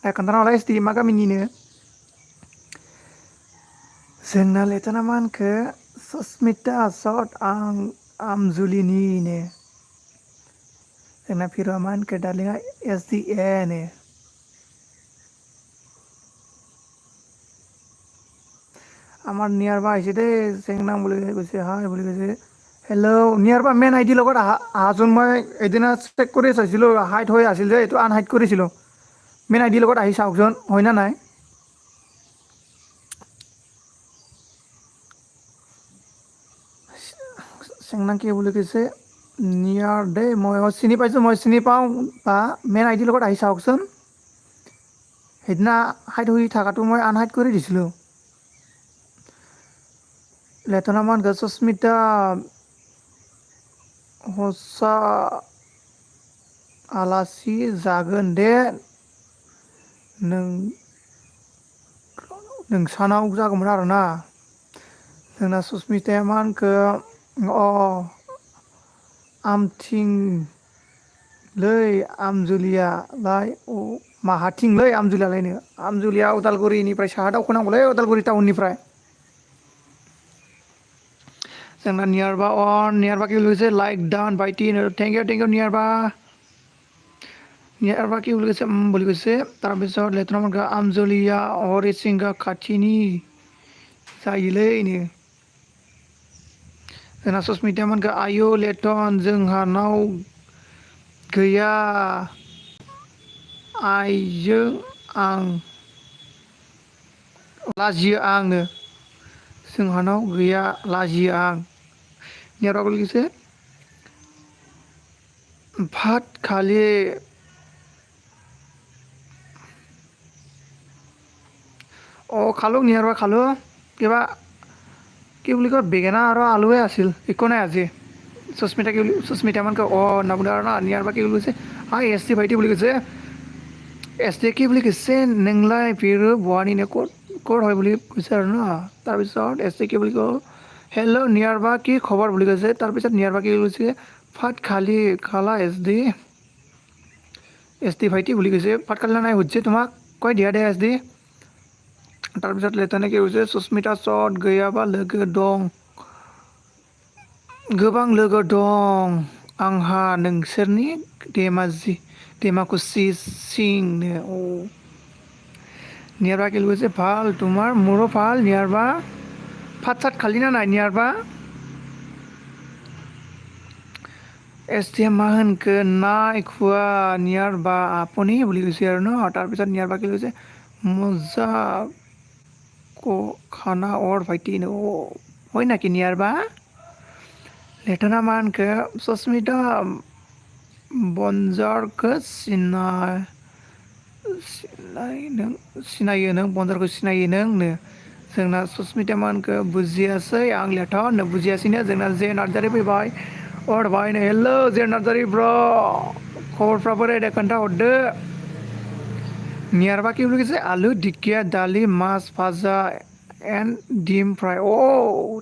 दे खोन्थाना हरलाय एस टि मा गामिनिनो जोंना लेथना मा होनखो सस्मिता सत आं आमजुलिनिनो जोंना फिरुआ मा होनखो दार्लिंआ एस डि ए नो আমার নিয়ার বা আহিছে দেই চেংনাং বুলি কৈছে হাই বুলি কৈছে হেল্ল' নিয়াৰ বা মেইন আই ডিৰ লগত আহাচোন মই এদিনা চেক কৰি চাইছিলোঁ হাইট হৈ আছিল যে এইটো আনহাইট কৰিছিলোঁ মেইন আই ডিৰ লগত আহি চাওকচোন হয় না নাই চেংনাং কি বুলি কৈছে নিয়াৰ দেই মই চিনি পাইছোঁ মই চিনি পাওঁ বা মেইন আই ডিৰ লগত আহি চাওকচোন সেইদিনা হাইট হৈ থকাটো মই আনহাইট কৰি দিছিলোঁ लेथना मा होनगोन सस्मिता हसा आलासि जागोन दे नोंसानाव जागौमोन आरोना जोंना सस्मिताया मा होनखो आमथिंलै आमजुलियालाय माहाथिंलै आमजुलियालायनो आमजुलिया उदालगुरिनिफ्राय साहा दावखोनांगौलै उदालगुरि टाउननिफ्राय जोंना नियारबा नियारबा কি বুলি কৈছে লাইক ডান বাইটি থেংক ইউ নিয়াৰবা নিয়াৰবা কি বুলি কৈছে তাৰপিছত লেটনা মাৰ্কা আমজলিয়া हरिसिंगा खाथिनि जायोलैनो जोंना सस्मिता मोनखो आयु लेटन जोंहानाव गैया आइजों आं लाजियो आंनो जोंहानाव गैया लाजियो आं नियारबा गोलैसो भात खालि খালোঁ নিয়াৰবা খালোঁ কিবা কি বুলি কয় বেঙেনা আৰু আলুৱে আছিল একো নাই আজি সস্মিতা মানকে होनना बुंदों आरोना नियारबा কি বুলি কৈছে हाय एस टि भाइटि বুলি কৈছে एस टि কি বুলি কৈছে नोंलाय फिरु बहानिनो ক'ত হয় বুলি কৈছে আৰু ন তাৰপিছত एस टि কি বুলি কয় हेल' नियारबा কি খবৰ বুলি কৈছে তাৰপিছত नियारबा কি কৈছে ভাত খালা एस टि भाइटि বুলি কৈছে ভাত খালা নাই সুধিছে তোমাক কৈ দিয়া দে एस टि তাৰপিছত লেটানে কি হৈছে सस्मिता सत गैयाबा लोगो दं गोबां लोगो दं आंहा नोंसोरनि धेमाकुसि सिंनो নিয়াৰবা কি কৈছে ভাল তোমাৰ মোৰো ভাল নিয়াৰবা ভাত চাত খালি না নাই নিয়াৰবা मा होनखो নাই খোৱা নিয়াৰবা আপুনি বুলি কৈছে আৰু ন তাৰপিছত নিয়াৰবা কি কৈছে মজা খানা और ভাইটি হয় নাকি নিয়াৰবা लेटना मा होनखो सस्मिता बनजारखौ सिनायो नों बनजारखौ सिनायो नोंनो जोंना सस्मिता मा होनखो बुजियासै आं लेथा होननो बुजियासैनो जोंना जे नार्जारि फैबाय हरबायनो हेलौ जे नार्जारि ब्र खबरफ्रा बोरै दे खोन्थाहरदो नियारबा কি বুলি কৈছে आलु ढेकिया दालि माছ भाजा एन्ड ডিম फ्राय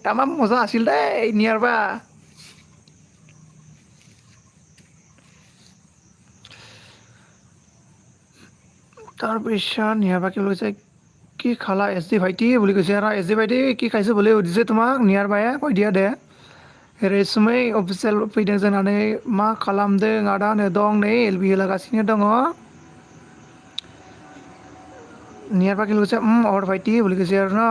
তামাম মজা আছিল দেই নিয়াৰবা তাৰপিছত নিয়াৰবা কি বুলি কৈছে কি খালা এছ ডি ভাইটি বুলি কৈছে আৰু এছ ডি ভাইটি কি খাইছো বুলি সুধিছে তোমাক নিয়াৰবায়ে কৈ দিয়া दे रैसुमै अफिसियेल फैदों जानानै मा खालामदों आदानो दं नै एलबि होलागासिनो दङ नियारबा কি কৈছে और भाइटी বুলি কৈছে আৰু ন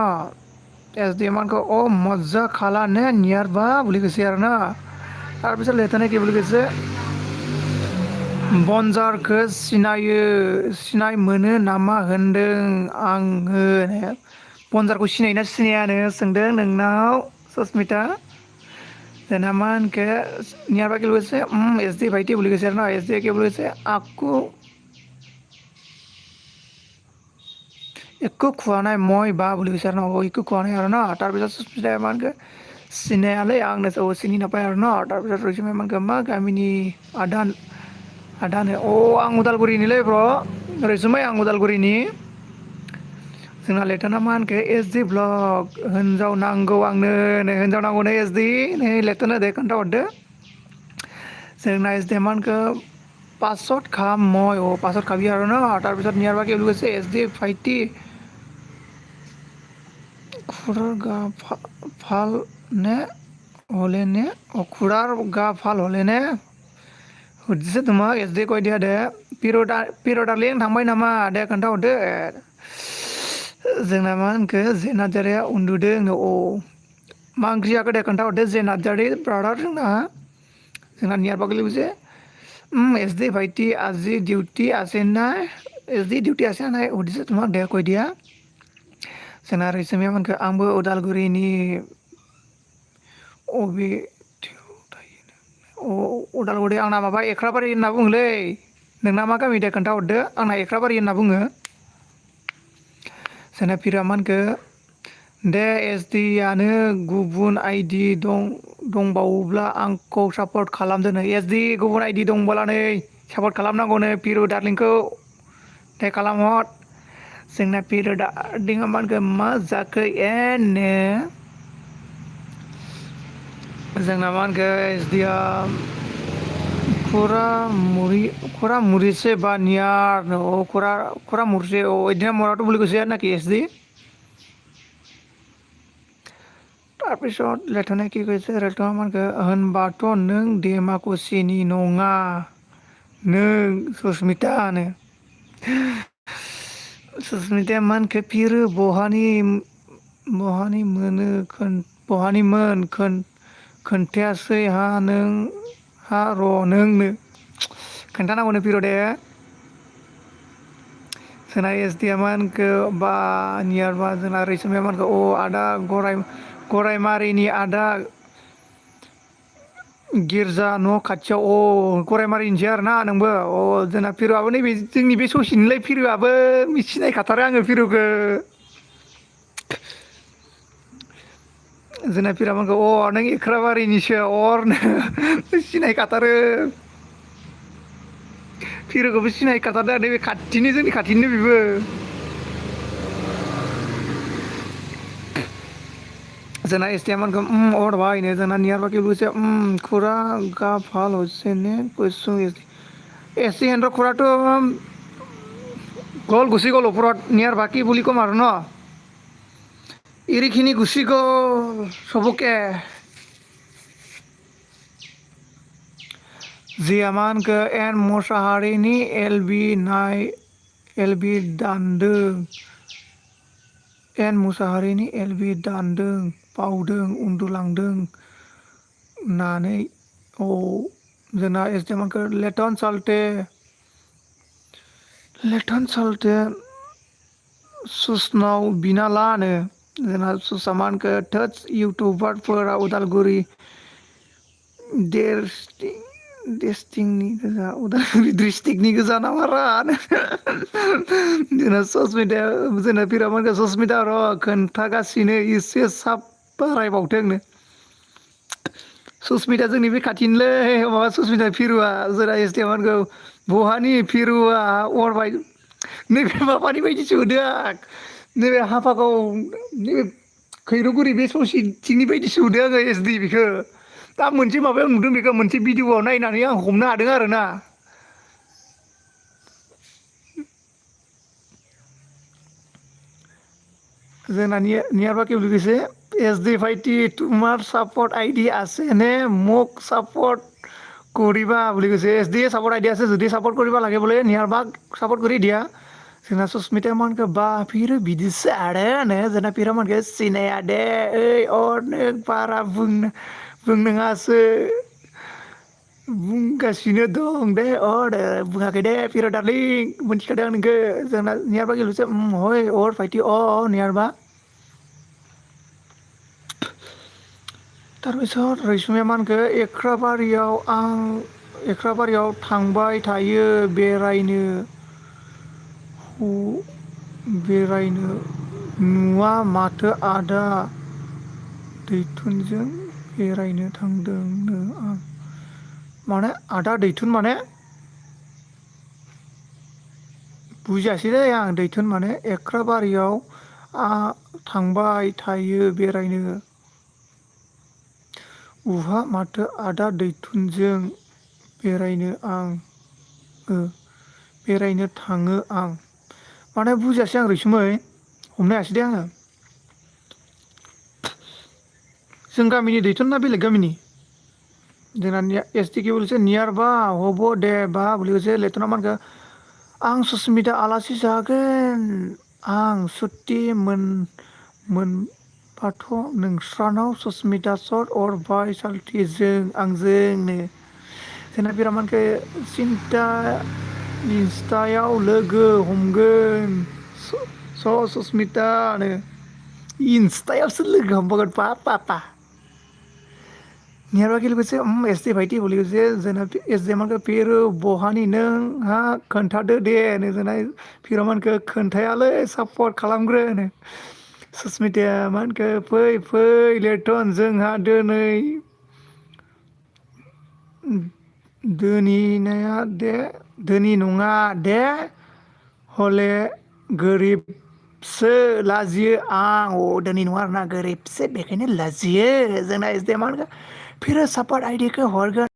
एस डि मानखौ मजा खाला ने नियारबा বুলি কৈছে আৰু না তাৰপিছত লেथানে কি বুলি কৈছে बनजारखौ सिनाय मोनो नामा होनदों आङो बनजारखौ सिनायोना सिनायानो सोंदों नोंनाव सस्मिता जोंना मा होनखो नियारबा কি কৈছে एस डि भाइटी বুলি কৈছে আৰু না एस डि কি বুলি কৈছে একো খোৱা নাই মই বা বুলি কৈছে আৰু ন একো খোৱা নাই আৰু ন তাৰপিছত সস্মিতাই मा होनखो सिनायालै आंनो सिनि नापाय आरो न তাৰপিছত रैसुमै मा होनखो मा गामिनि आदानो आं उदालगुरिनिलै ब्र रैसुमै आं उदालगुरिनि जोंना लेटाना मा होनखो एस डि ब्लग हिनजाव नांगौ आंनो हिनजाव नांगौनो एस डि नै लेटानो दे खोन्थाहरदो जोंना एस डि मा होनखो पाছত খাম মই পাছত খাবি আৰু ন তাৰপিছত নিয়াৰবা কি বুলি কৈছে एस डि ভাইটি খুৰাৰ গা ভাল নে হ'লেনে খুৰাৰ গা ভাল হ'লেনে সুধিছে তোমাক एस डि কৈ দিয়া दे पिर'डार्लिं थांबाय नामा दे खोन्थाहरदो जोंना मा होनखो जे नार्जारिया उन्दुदों मा ओंख्रि जाखो दे खोन्थाहरदो जे नार्जारि ब्रादार जोंना नियारबा কি কৈছে एस डि भाइटी আজি ডিউটি আছে নাই एस डि ডিউটি আছে নাই সুধিছে তোমাক दे কৈ দিয়া जोंना रैसुमैया मोनखो आंबो उदालगुरिनि उदालगुरि आंना माबा एख्राबारि होनना बुङोलै नोंना मा गामि दे खोन्थाहरदो आंना एख्राबारि होनना बुङो जोंना फिरा मा होनखो दे एस डि आनो गुबुन आइडि दंबावोब्ला आंखौ सापर्ट खालामदोनो एस डि गुबुन आइडि दंब्ला नै सापर्ट खालामनांगौनो पिरु दार्लिंखौ दे खालामहर जोंना पिरु दार्लिंआ मा होनखो मा जाखो नो जोंना मा होनखो एस डिआ खुरा मुरिसे বা নিয়াৰ खुरा मुरिसे এদিনা মৰাটো বুলি কৈছে নাকি এছ ডি তাৰপিছত লেথনে কি কৈছে লেথনা मानखो होनबाथ' नों डेमाकुसिनि नङा नों सस्मितानो सस्मिताया मा होनखो पिरु बहानिमोन खोन्थायासै हा र' नोंनो खोन्थानांगौनो पिर' दे जोंना एस डिआ मा होनखो बा नियारबा जोंना रैसुमैया मा होनखो आदा गरायमारिनि आदा गिर्जा न' खाथियाव गरायमारिनिसै आरो ना नोंबो जोंना पिरुआबो नैबे जोंनि बे ससेनिलै पिरुआबो सिनायखाथारो आङो पिरुखौ जोंना पिरा मोनखो नों एख्राबारिनिसो सिनायखाथारो पिरुखौबो सिनायखाथारदों नैबे जोंनि खाथिनिनो बेबो जोंना एसटिया मोनखो हरबायनो जोंना नियारबा কি বুঝছে খুৰা গা ভাল হৈছেনে কৈছোঁ এচি হেণ্ডৰ খুৰাটো গুচি গ'ল ওপৰত নিয়াৰবা কি বুলি ক'ম আৰু ন এৰিখিনি গুচি গ'ল চবকে जिया मा होनखो एन मोसाहारिनि एलबि दानदों एन मुसाहारिनि एलबि दानदों बावदों उन्दुलांदों नानै औ जोंना एसडेमानखौ लेटन साल्टे सुसनाव बिना लानो जोंना सुसामानखौ टच इउटुबारफोरा उदालगुरि देस्टिंनि गोजा उदालगुरि डिस्ट्रिक्टनि गोजा नामारा जोंना ससमिताया जोंना पिरामोनखौ ससमिता र' खोन्थागासिनो एसे साब बारायबावथों आंनो सुसमिता जोंनि बे खाथिनिलै माबा सुसमिता फिरुवा जोंना एसडेमानखौ बहानि फिरुवा अरबाय नैबे माबानि बायदिसो होदों आं नैबे हाफागाव नैबे खैर'गुरि बे ससेथिंनि बायदिसो नुदों आङो एसडि बेखौ दा मोनसे माबायाव नुदों बेखौ मोनसे भिडिअ'आव नायनानै आं हमनो हादों आरो ना जोंना नियारबा क्या लिखेছে এসডি ভাইটি তোমার সাপোর্ট আইডি আছে নে মোক সাপোর্ট কৰিবা বুলি কৈছে এসডি সাপোর্ট আইডি আছে যদি সাপোর্ট কৰিব লাগে বোলে নিয়াৰবাক সাপোর্ট কৰি দিয়া जोंना सुस्मिता मोनखौ बा फिरो बिदिसो आरो नो जोंना फिरा मोनखौ सिनाया दे ओइ अरनो बारा बुंनाङासो बुंगासिनो दं दे बुङाखै दे फिर डार्लिं मोनथिखादों आं नोंखौ जोंना नियारबा गेलुसो हय अर फाइटि नियारबा তাৰপিছত रैसुमै मानखौ एख्राबारियाव थांबाय थायो बेरायनो नुवा माथो आदा दैथुनजों बेरायनो थांदोंनो आं माने आदा दैथुन माने बुजियासै दे आं दैथुन माने एख्राबारियाव थांबाय थायो बेरायनो उहा माथो आदा दैथुनजों बेरायनो थाङो आं माने बुजियासै आं रैसुमै हमनो हायासै दे आङो जों गामिनि दैथुन ना बेलेग गामिनि जोंना एस टि के बोलছে नियारबा हब दे बा বুলি কৈছে लेथना मानखौ आं सुस्मिता आलासि जागोन आं सुटि मोनबाथ' नोंस्रानाव सुस्मिता सर्ट अरबाय साल्टिजों आंजोंनो जोंना बिरामानखौ इन्स्टायाव लोगो हमगोन सुस्मितानो इन्स्टायावसो लोगो हमबावगोन पापा नियारबा गेलेबोसो एस डि भाइटि बोली से जोंना एस डि मानखौ फिर बहानि नोंहा खोन्थादो दे जोंना फिरमानखौ खोन्थायालै सापर्ट खालामग्रोनो सुस्मिताया मानखौ फै लेटन जोंहा दिनै धोनि नङा दे हले गोरिबसो लाजियो आं धोनि नङा आरोना गोरिबसो बेखायनो लाजियो जोंना एस डि मानखौ फिर सापर्ट आइडिखौ हरगोन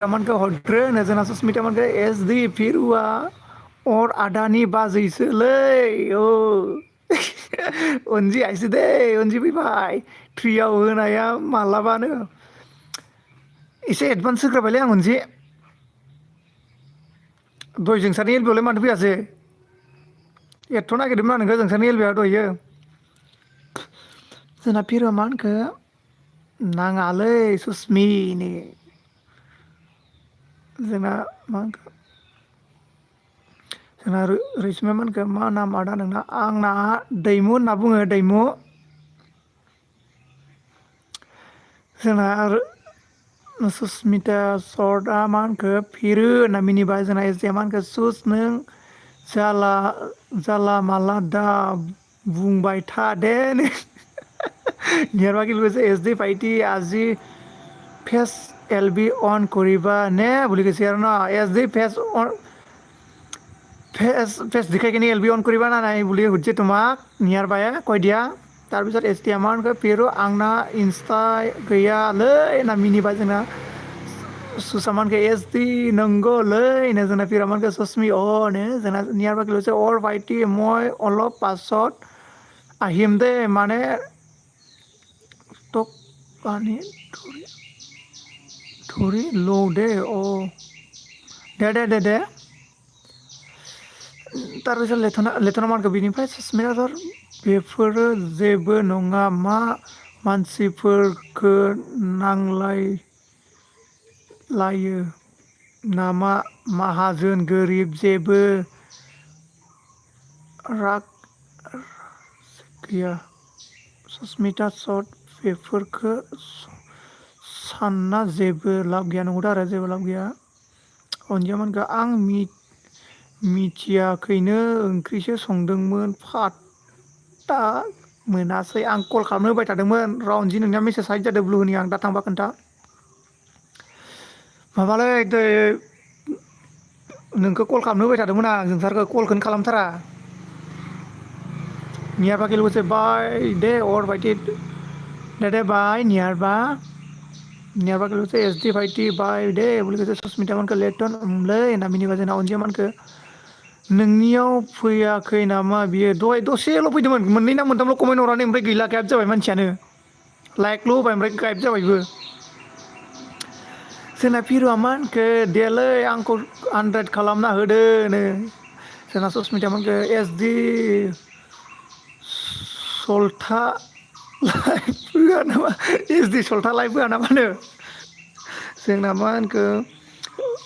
मानखौ हरग्रो होनो जोंना सुस्मिता मानखौ एस डि फिरुवा अर आदानि बाजैसोलै अनजि आइसो दे अनजि फैबाय थ्रियाव होनाया मालाबानो एसे एडभान्स होग्रोबायलै आं अनजि दय जोंसारनि एलबियावलाय मानो फैयासै एथ' नागिरदोंमोन आं नोंखौ जोंसारनि एलबियाव दहायो जोंना फिरुवा मानखौ नाङालै सुस्मिनो जोंना मा जोंना रैसुमै मोनखौ मा नाम आदा नोंना आंना दैमु होनना बुङो दैमु जोंना सुस्मिता सर्टआ मा होनखो फिरो होनना मिनिबाय जोंना एसडिया मा होनखो सुस नों जाला माला दा बुंबाय था दे नियारबा गेलेबोছে एसडि फाइटि আজি ফেচ এল বি অন কৰিবা নে বুলি কৈছে আৰু ন এছ ডি ফেচ দেখাই কিনে এল বি অন কৰিবা না নাই বুলি সুধিছে তোমাক নিয়াৰ বায়ে কৈ দিয়া তাৰপিছত এছ টি আমাৰखौ फिर आंना इन्स्टा गैयालै होनना मिनिबाय जोंना सुसामानखौ एस डि नंगौलै जोंना फिरामानखौ ससमि अनो जोंना नियारबा गेलेছে अर भाइटि মই অলপ পাছত আহিম দে মানে टक पानी थोड़ी लो दे दे तारपिছত लेथना मानखौ बिनिफ्राय ससमितासर बेफोरो जेबो नङा मा मानसिफोरखो नांलायलायो नामा माहाजोन गोरिब जेबो राग गैया ससमिता सट बेफोरखो सानना जेबो लाब गैया नंगौदा आरो जेबो लाब गैया अनजिमाखौ आं मिथियाखैनो ओंख्रिसो संदोंमोन फात्ता मोनासै आं कल खालामनो होबाय थादोंमोन र' अनजि नोंनिया मेसेज हाइट जादों ब्लुनि आं दा थांबा खोन्था माबालै नोंखौ कल खालामनो होबाय थादोंमोन आं जोंसारखौ कलखौनो खालामथारा नियारबा के लोगों से बाय डे और भाईटी डे बाय नियारबा के लोगों से एस डी भाईटी बाय डे बोले कैसे सुस्मिता मन का लेटन ले ना मिनी बाजे ना अनजिया मन का नोंनियाव फैयाखै नामा बियो दहाय दसेल' फैदोंमोन मोननै ना मोनथामल' कमेन्ट हरनानै ओमफ्राय गैला गायब जाबाय मानसियानो लाइकल' होबाय ओमफ्राय गायब जाबायबो जोंना फिरुआ मा होनखो देलै आंखौ 100 खालामना होदोनो जोंना सुस्मिता मोनखो एस डि सल्था लाइफ होआ नामा एस डि सल्था लाइफ होआ नामानो जोंना मा होनखो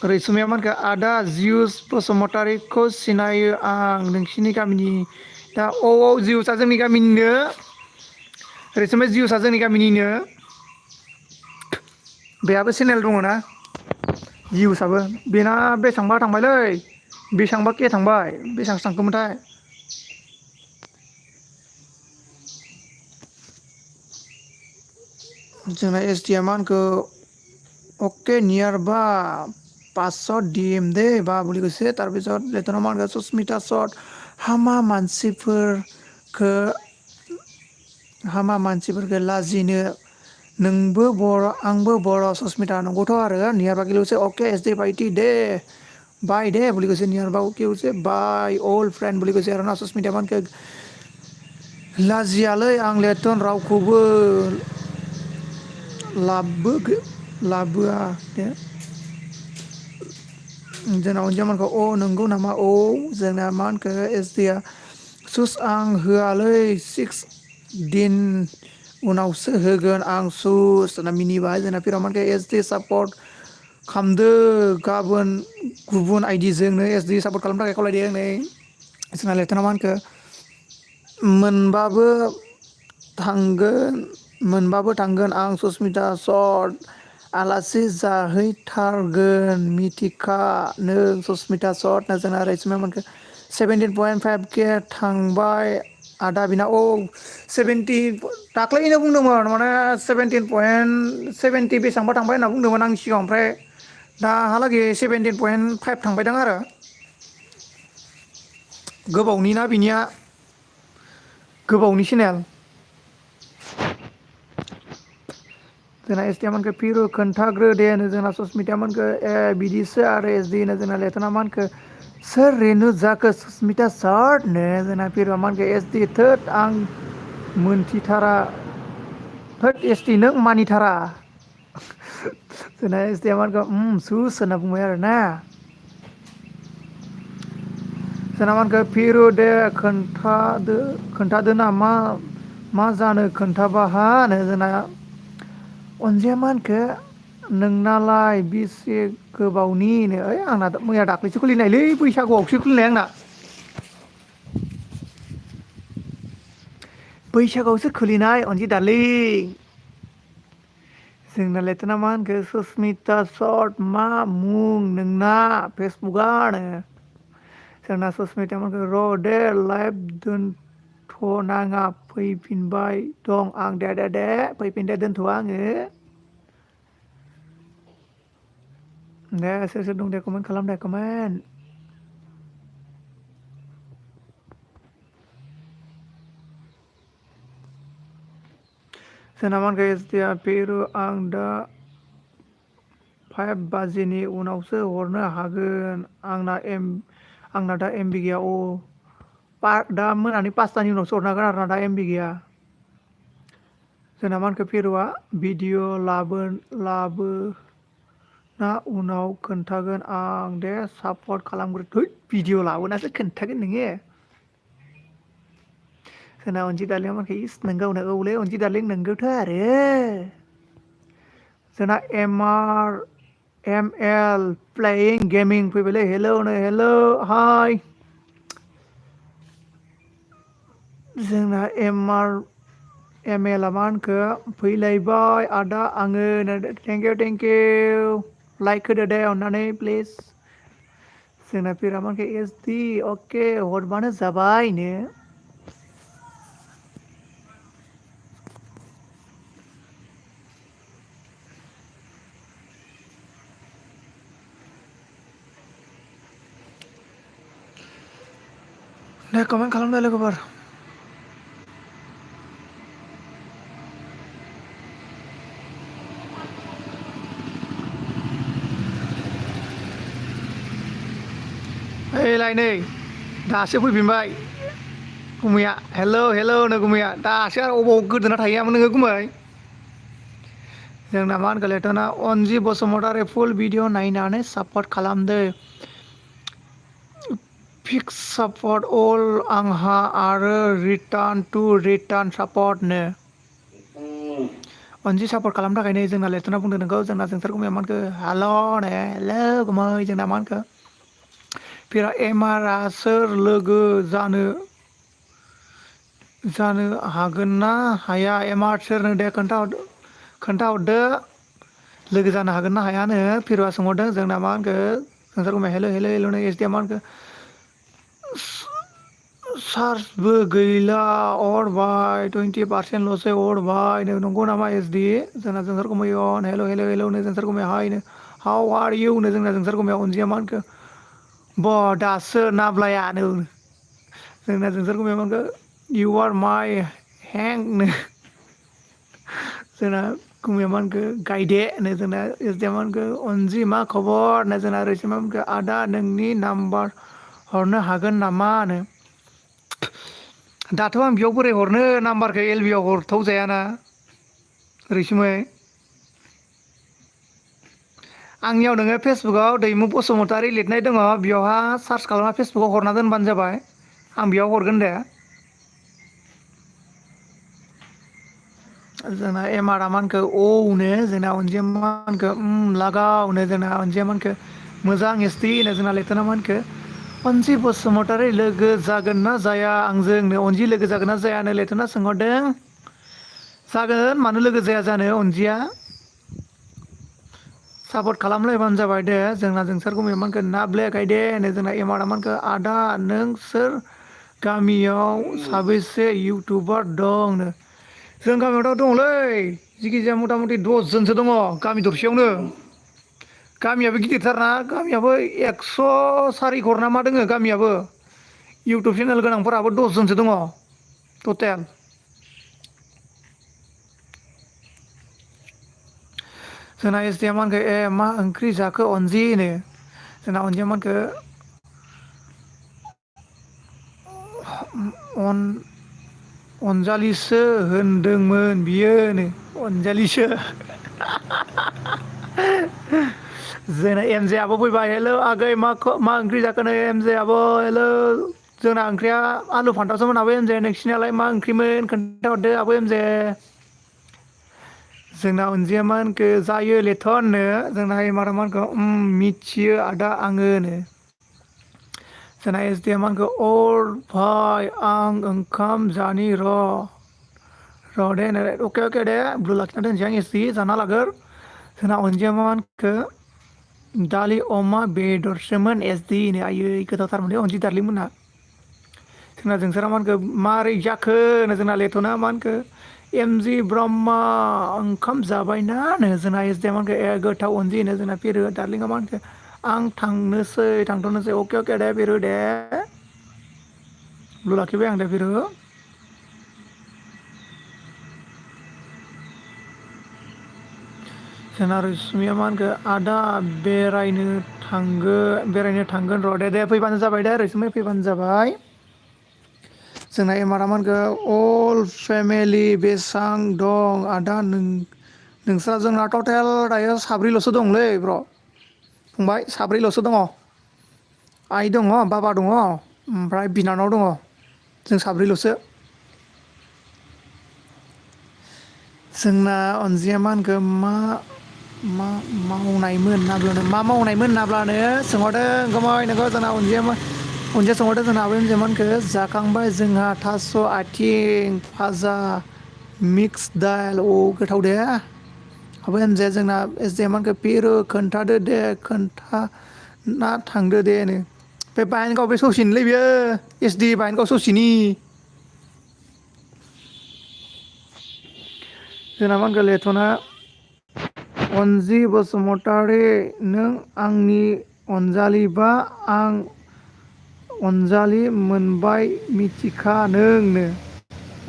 रैसुमिया मा होनखो आदा जिउस बसुमतारीखौ सिनायो आं नोंसिनि गामिनि दा जिउसआ जोंनि गामिनिनो रैसुमै जिउसआ जोंनि गामिनिनो बेहाबो चेनेल दङ ना जिउसआबो बेना बेसेबांबा थांबायलै बेसेबांबा के थांबाय बेसेबांसो थांखोमोनथाय जोंना एस डि आ मा होनखो ओके नियर बा 500 DM दे बा বুলি কৈছে তাৰপিছত লেটনৰ মান সুস্মিতা শট हामा मानसिफोरखौ लाजिनो नोंबो बर' आंबो बर' सस्मिता नंगौथ' आरो नियारबा गिलुसे अके एस डे बायटि दे बाय दे বুলি কৈছে नियारबा কি কৈছে बाय ओल्ड फ्रेंड বুলি কৈছে আৰু না सस्मिता मानखो लाजियालै आं लेटन रावखौबो लाबोआ दे जोंना अनजिमाखौ नंगौ नामा जोंना मा होनखो एस डिआ सुस आं होआलै 6 दिन उनावसो होगोन आं सुस जोंना मिनिबाय जोंना फिरामानखो एस डि सापर्ट खालामदो गाबोन गुबुन आइडिजोंनो एस डि सापर्ट खालामनो थाखाय खावलायदों नै जोंना लेटना मा होनखो मोनबाबो थांगोन आं सुस्मिता शट आलासि जाहैथारगोन मिथिखा नों सुस्मिता शट ना जोंना रैसुमै मोनखो 17.5K थांबाय आदा बिना 70 दाख्लैनो बुंदोंमोन माने 17.70 बेसेबांबा थांबाय होनना बुंदोंमोन आं सिगाङाव ओमफ्राय दाहालागै 17.5 थांबायदां आरो गोबावनि ना बिनिया गोबावनि चेनेल जोंना एस डि मोनखो फिरु खोन्थाग्रो दे जोंना सस्मिता मोनखो बिदिसो आरो एस डि जोंना लेटना मानखो सोर रेनु जाखो सस्मिता शट नो जोंना फिरुआ मानखो एस डि थोद आं मोनथिथारा थोद एस डि नों मानिथारा जोंना एस डि मानखो सुस होनना बुंबाय आरो ना जोंना मानखो फिरु दे खोन्थादो ना मा जानो खोन्थाबा नो जोंना अनजिया मानखो नोंनालाय बेसे गोबावनिनो आंना मैया दाख्लैसो खुलिनायलै बैसागुआवसो खुलिनाय आंना बैसागुआवसो खुलिनाय अनजि दारलिं जोंना लेटना मा होनखो सुस्मिता शट मा मुं नोंना फेसबुकआ जोंना सुस्मिता मोनखो र' दे लाइभ दोनथ'नाङा फैफिनबाय दं आं दे फैफिन दे दोनथ'आ आङो दे सोर दं दे कमेन्ट खालाम दे कमेन्ट जोंना मानखो एस डि आ पेरु आं दा 5 बाजिनि उनावसो हरनो हागोन आंना दा एमबि गैया दा मोनानि 5टानि उनावसो हरनो हागोन आरोना दा एमबि गैया जोंना मानखो पेरुआ भिडिअ लाबोनानै उनाव खोन्थागोन आं दे सापर्ट खालामग्रो थै भिडिअ लाबोनासो खोन्थागोन नोङो जोंना अनजि दालिया माखि इस नोंगौनो औलै अनजि दालिं नोंगौथ' आरो जोंना M L playing gaming फैबायलै हेलौनो hello हाय जोंना एम एल आ मा होनखो फैलायबाय आदा आङो थेंकिउ लाइक होदो दे अननानै प्लिज जोंना पिरामानखो एसडि अके हरबानो जाबायनो दे कमेन्ट खालामदो लोगोफोर ओइलाय नै दासो फैफिनबाय गुमैया हेलौ नो गुमैया दासो आरो अबाव गोदोना थाहैयामोन नोङो गुमै जोंना मा होनगोन लेथ'ना अनजि बसुमतारी फुल भिडिअ नायनानै सापर्ट खालामदो फिक्स सापर्ट अल आंहा आरो रिटार्न सापर्टनो अनजि सापर्ट खालामनो थाखायनो जोंना लेथ'ना बुंदों नोंगौ जोंना जोंसार गुमैया मा होनखो हेलौ गुमै जोंना मा होनखो फिरा एमारा सोर लोगो जानो हागोन ना हाया एमार सोरनो दे खोन्थाहरदो लोगो जानो हागोन ना हायानो फिरवा सोंहरदों जोंना मा होनखो जोंसार गुमैया हेलौ एसडिया मा होनखो चार्जबो गैला अरबाय 20%ल'सो अरबाय नंगौ नामा एसडि जोंना जोंसार गुमैया हेलौ नो जोंसार गुमैया hi know how R U नो जोंना जोंसार गुमैया अनजिया मा होनखो दासो नाब्लायानो जोंना जोंसार गुमैया मा होनखो इउ आर माइ हेंनो जोंना गुमैया मा होनखो गायदे नो जोंना एसडिया मा होनखो अनजि मा खबर नो जोंना रैसुमा मा होनखो आदा नोंनि नाम्बार हरनो हागोन नामा नो दाथ' आं बेयाव बोरै हरनो नाम्बारखौ एल बि आव हरथाव जायाना रैसुमै आंनियाव नोङो फेसबुकाव दैमु बसुमतारी लिरनाय दङ बेयावहा सार्च खालामना फेसबुकाव हरना दोनबानो जाबाय आं बेयाव हरगोन दे जोंना एमारा मा होनखो औनो जोंना अनजिया मा होनखो लागावनो जोंना अनजिया मा होनखो मोजां एसटि नो जोंना लेथना मा होनखो अनजि बसुमतारी लोगो जागोन ना जाया आंजोंनो अनजि लोगो जागोन ना जायानो लेथना सोंहरदों जागोन मानो लोगो जाया जानो अनजिया सापर्ट खालामलायबानो जाबाय दे जोंना जोंसार गुमैया मा होनखो नाब्ले गायदे होनो जोंना एमारा मा होनखो आदा नोंसोर गामियाव साबेसे इउटुबार दंनो जों गामियावथ' दङलै जिखिजाया मथा मथि 10 जनसो दङ गामि दरसेयावनो गामियाबो गिदिरथारना गामियाबो 104 घर ना मा दोङो गामियाबो इउटुब चेनेल गोनांफोराबो 10 जनसो दङ टटेल जोंना एसडिया मा होनखो मा ओंख्रि जाखो अनजि नो जोंना अनजिया मा होनखो अनजालिसो होनदोंमोन बियोनो अनजालिसो जोंना एमजे आबो फैबाय हेलौ आगै मा ओंख्रि जाखोनो एमजे आब' हेलौ जोंना ओंख्रिया आलु फान्थावसोमोन आब' एमजे नोंसिनियालाय मा ओंख्रिमोन खोन्थाहरदो आब' एमजे जोंना अनजिया मा होनखो जायो लेथ'नो जोंना एमारा मा होनखो मिथियो आदा आङो नो जोंना एसडिएम मा होनखो अर भाय आं ओंखाम जानि र' दे अके दे ब्लु लाखिना दोनसै आं एसडि जाना लागोर जोंना अनजिया मा होनखो दालि अमा बेदरसोमोन एसडि नो आयै गोथावथारमोनलै अनजि दालिमोनना जोंना जोंसारा मा होनखो मारै जाखो नो जोंना लेथ'ना मा होनखो एमजि ब्रह्म ओंखाम जाबायना नो जोंना एसडिया मा होनखो गोथाव अनजि नो जोंना फिरो दार्लिंआ मा होनखो आं थांथ'नोसै अके दे फिरु दे ब्लु लाखिबाय आं दे फिरु जोंना रैसुमिया मा होनखो आदा बेरायनो थांगोन र' दे फैबानो जाबाय दे रैसुमै फैबानो जाबाय जोंना एमारा मा होनखो अल फेमिलि बेसां दं आदा नोंस्रा जोंना टटेल दायो साब्रैल'सो दंलै ब्र' फंबाय साब्रैल'सो दङ आइ दङ बाबा दङ ओमफ्राय बिनानाव दङ जों साब्रैल'सो जोंना अनजिया मा होनखो मा मावनायमोन होनाब्लानो मा मावनायमोन होनाब्लानो सोंहरदों गमाय नोंखौ जोंना अनजिया सोंहरदों जोंना आबै अनजिया मा होनखो जाखांबाय जोंहा थास' आथिं फाजा मिक्स दाल गोथाव दे आबै अनजिया जोंना एसे मा होनखो पिरु खोन्थादो दे खोन्था थांदो दे बे बायेनगाव बे ससेनिलै बेयो एस डि बायेनगाव ससेनि जोंना मा होनखो लेथना अनजि बसुमतारी नों आंनि अनजालिबा आं अनजालि मोनबाय मिथिखा नोंनो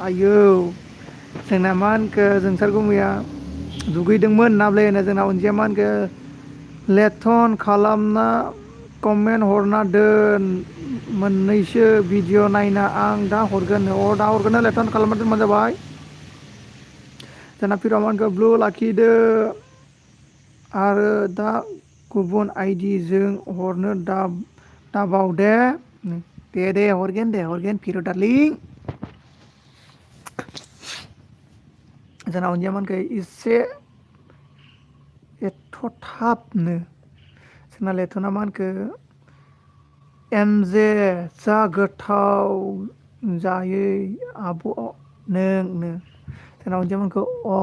आयौ जोंना मा होनखो जोंसार गुमैया दुगैदोंमोन नाब्ले होनो जोंना अनजिया मा होनखो लेथन खालामना कमेन्ट हरना दोन मोननैसो भिडिअ नायना आं दा हरगोन दा हरगोन लेथन खालामना दोनबानो जाबाय जोंना फिरमानखौ ब्लु लाखिदो आरो दा गुबुन आइडिजों हरनो दाबाव दे हरगोन फिर' दारलिं जोंना अनजिया मोनखो एसे एथ' थाबनो जोंना लेथना मा होनखो एमजे जा गोथाव जायै आब' नोंनो जोंना अनजिया मोनखो अ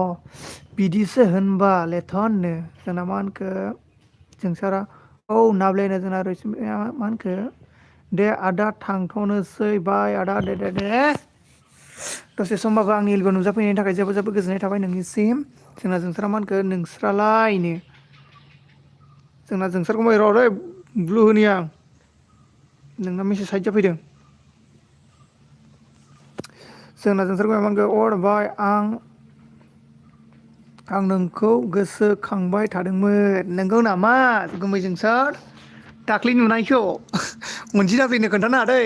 बिदिसो होनबा लेथननो जोंना मा होनखो जोंसारा औ नाब्लेनो जोंना रैसुमै मा होनखो दे आदा थांथ'नोसै बाय आदा दे दसे समबाबो आंनि लोगो नुजाफैनायनि थाखाय जोबोद जोबोद गोजोननाय थाबाय नोंनिसिम जोंना जोंसारा मा होनखो नोंस्रालायनो जोंना जोंसारखौ र' ब्लु होनि आं नोंना मेसेज साइड जाफैदों जोंना जोंसारखौ मा होनखो अरबाय आं नोंखौ गोसोखांबाय थादोंमोन नोंगौ नामा गुमै जोंसार दाख्लै नुनायखौ अनजि नाब्लेनो खोन्थानो दै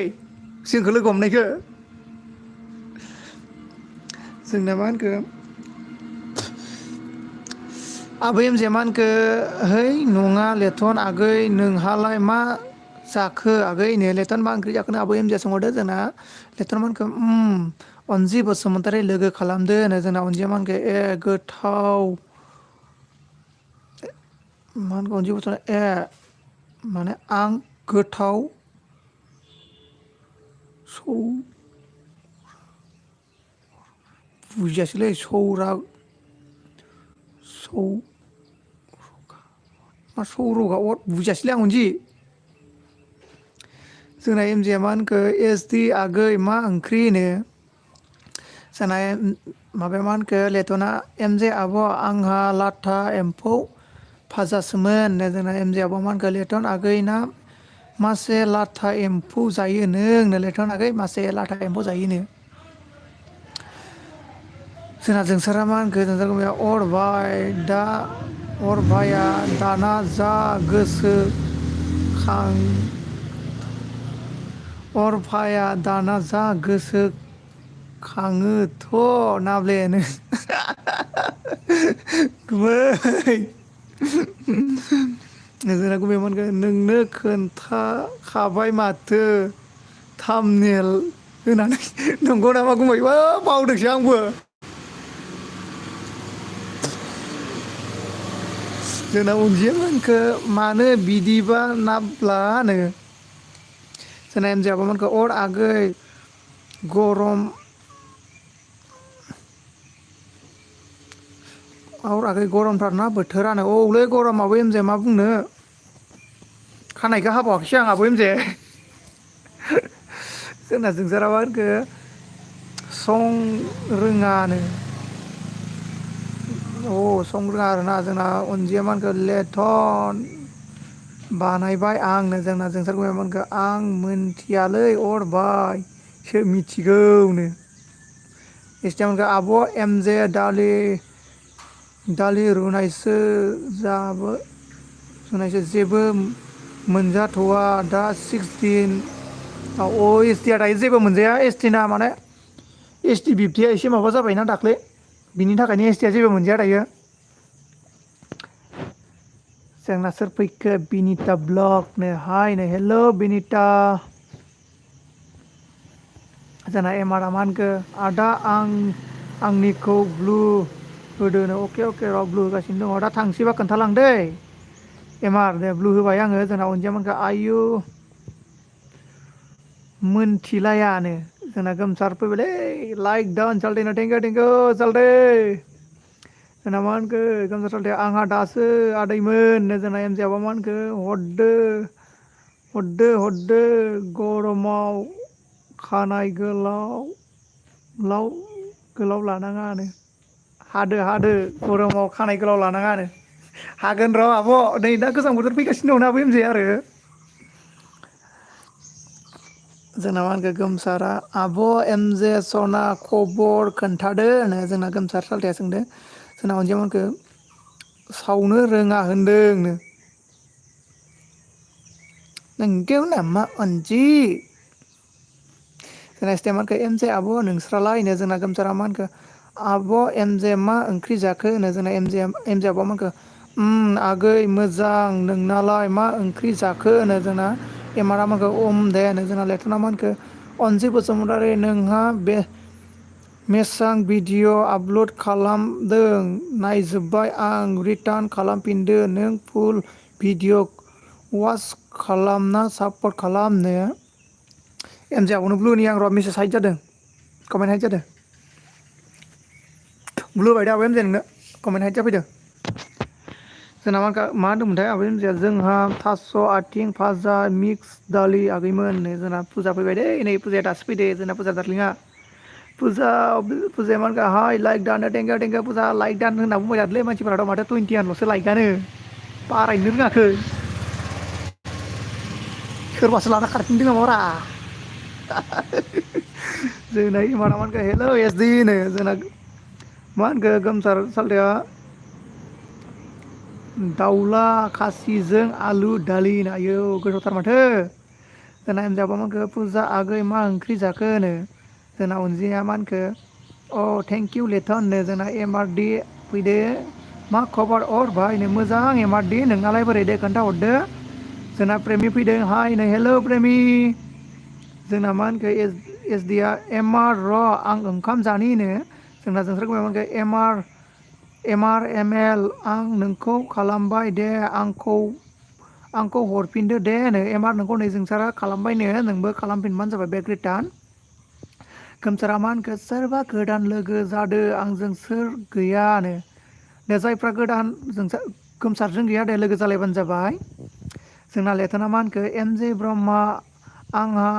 जोंखौ लोगो हमनायखौ जोंना मा होनखो आबै एमजे मा होनखो है नङा लेथन आगै नोंहालाय मा जाखो आगै नो लेथन मा ओंख्रि जाखोनो आबै एमजेया सोंहरदो जोंना लेथन मा होनखो अनजि बसुमतारी लोगो खालामदो होनो जोंना अनजिया मा होनखो ए गोथाव मा होनखो अनजि बसुमतारी माने आं गोथाव बुजियासैलै मा सौरगा बुजियासैलै आं अनजि जोंना एमजेया मा होनखो एसडि आगै मा ओंख्रि होनो जोंना माबाया मा होनखो लेथना एमजे आब' आंहा लाथा एम्फौ फाजासोमोन जोंना एमजे आब'आ मा होनखो लेथन आगै ना मासे लाथा एम्फौ जायोनो लेथन आगै मासे लाथा एम्फौ जायोनो जोंना जोंसारा मा होनखो जोंसार गुमैया अरबाया दाना जा गोसो अरफाया दाना जा गोसोखाङोथ' नाब्ले होनो गुमै जोंना गुमैया मा होनखो नोंनो खोन्थाखाबाय माथो थामनेल होनानै नंगौ नामा गुमै बावदोंसो आंबो जोंना अनजिया मा होनखो मानो बिदिबा नाब्ला होनो जोंना एमजे आब'मोनखो अर आगै गरम आगै गरमथारना बोथोरानो औलै गरमाबो एमजे मा बुंनो खानायखौ हाबावाखैसो आं आब' एमजे जोंना जोंसारा मा होनखो सं रोङानो संनो रोङा आरोना जोंना अनजिया मा होनखो लेथन बानायबाय आंनो जोंना जोंसार गुमैया मा होनखो आं मोनथियालै अरबाय सो मिथिगौनो एसटिया मा होनखो आब' एमजे दालि रुनायसो जेबो मोनजाथ'वा दा 16 एसटिआ दायो जेबो मोनजाया एसटिना माने एसटि बिबटिया एसे माबा जाबायना दाख्लै बिनि थाखायनो एसटिआ जेबो मोनजाया दायो जोंना सोर फैखो बिनिता ब्लगनो हायनो हेल' बिनिता जोंना एमारा मा होनखो आदा आंनिखौ ब्लु होदोनो अके र' ब्लु होगासिनो दङ दा थांसैबा खोन्थालां दै एमार दे ब्लु होबाय आङो जोंना अनजिमाखौ आयु मोनथिलायानो जोंना गोमसार फैबायलै लाइक डाउन सालथेनो थेंकिउ सालथे जोंना मा होनखो गोमसार सालथे आंहा दासो आदैमोन जोंना एमजेआबा मा होनखो हरदो गरमाव खानाय गोलाव लानाङानो हादो गरमाव खानाय गोलाव लानाङानो हागोन र' आब' नै दा गोजां बोथोर फैगासिनो दंना आब' एमजे आरो जोंना मा होनखो गोमसारा आब' एमजे सना खबर खोन्थादो होनो जोंना गोमसार सालथेया सोंदो जोंना अनजिमाखौ सावनो रोङा होनदोंनो नोंगौ नामा अनजि जोंना स्टेमारखौ एमजे आब' नोंस्रालाय होनो जोंना गोमसारा मा होनखो आब' एमजे मा ओंख्रि जाखो होनो जोंना एमजे आब'आ मा होनखो आगै मोजां नोंनालाय मा ओंख्रि जाखो होनो जोंना एमारा मा होनखो दे होनो जोंना लेथना मा होनखो अनजि बसुमतारी नोंहा बे मेसां भिडिअ आपल'ड खालामदों नायजोब्बाय आं रिटार्न खालामफिनदो नों फुल भिडिअ वाच खालामना सापर्ट खालामनो एमजे आब'नो ब्लुनि आं र' मेसेज हाइट जादों कमेन्ट हाइट जादों ब्लु होबाय दे आब' एमजे नोंनो कमेन्ट हाइट जाफैदों जोंना मा होनदोंमोनथाय आब' एमजेआ जोंहा थास' आथिं भाजा मिक्स दालि आगैमोन जोंना फुजा फैबाय दै नै फुजाया दासो फैदो जोंना फुजा दार्लिंआ फुजाया मा होनखो हाय लाइक दानो थेंकिउ फुजा लाइक दान होनना बुंबाय थादोंलै मानसिफोराथ' माथो 21ल'सो लाइकआनो बारायनो रोङाखै सोरबासो लाना खारफिनदों नामाब्रा जोंना एमारा मा होनखो हेल' एसडि होनो जोंना मा होनखो गोमसार सालथेया दाउला खासिजों आलु दालि आयौ गोथावथार माथो जोंना एमजेआबा मा होनखो फुजा आगै मा ओंख्रि जाखो होनो जोंना अनजिया मा होनखो थेंकिउ लेथन होनो जोंना एमआरडि फैदो मा खबर भायनो मोजां एमारडि नोंनालाय बोरै दे खोन्थाहरदो जोंना प्रेमि फैदों हाय नै हेल' प्रेमि जोंना मा होनखो एसडि आ एमआर र' आं ओंखाम जानि होनो जोंना जोंसार मा होनखो एमआर एमएल आं नोंखौ खालामबाय दे आंखौ हरफिनदो दे होनो एमआर नोंखौ नै जोंसारा खालामबायनो नोंबो खालामफिनबानो जाबाय बेक रिटार्न गोमसारा मा होनखो सोरबा गोदान लोगो जादो आंजों सोर गैयानो दे जायफ्रा गोदान गोमसारजों गैया दे लोगो जालायबानो जाबाय जोंना लेथना मा होनखो एमजे ब्रह्मा आंहा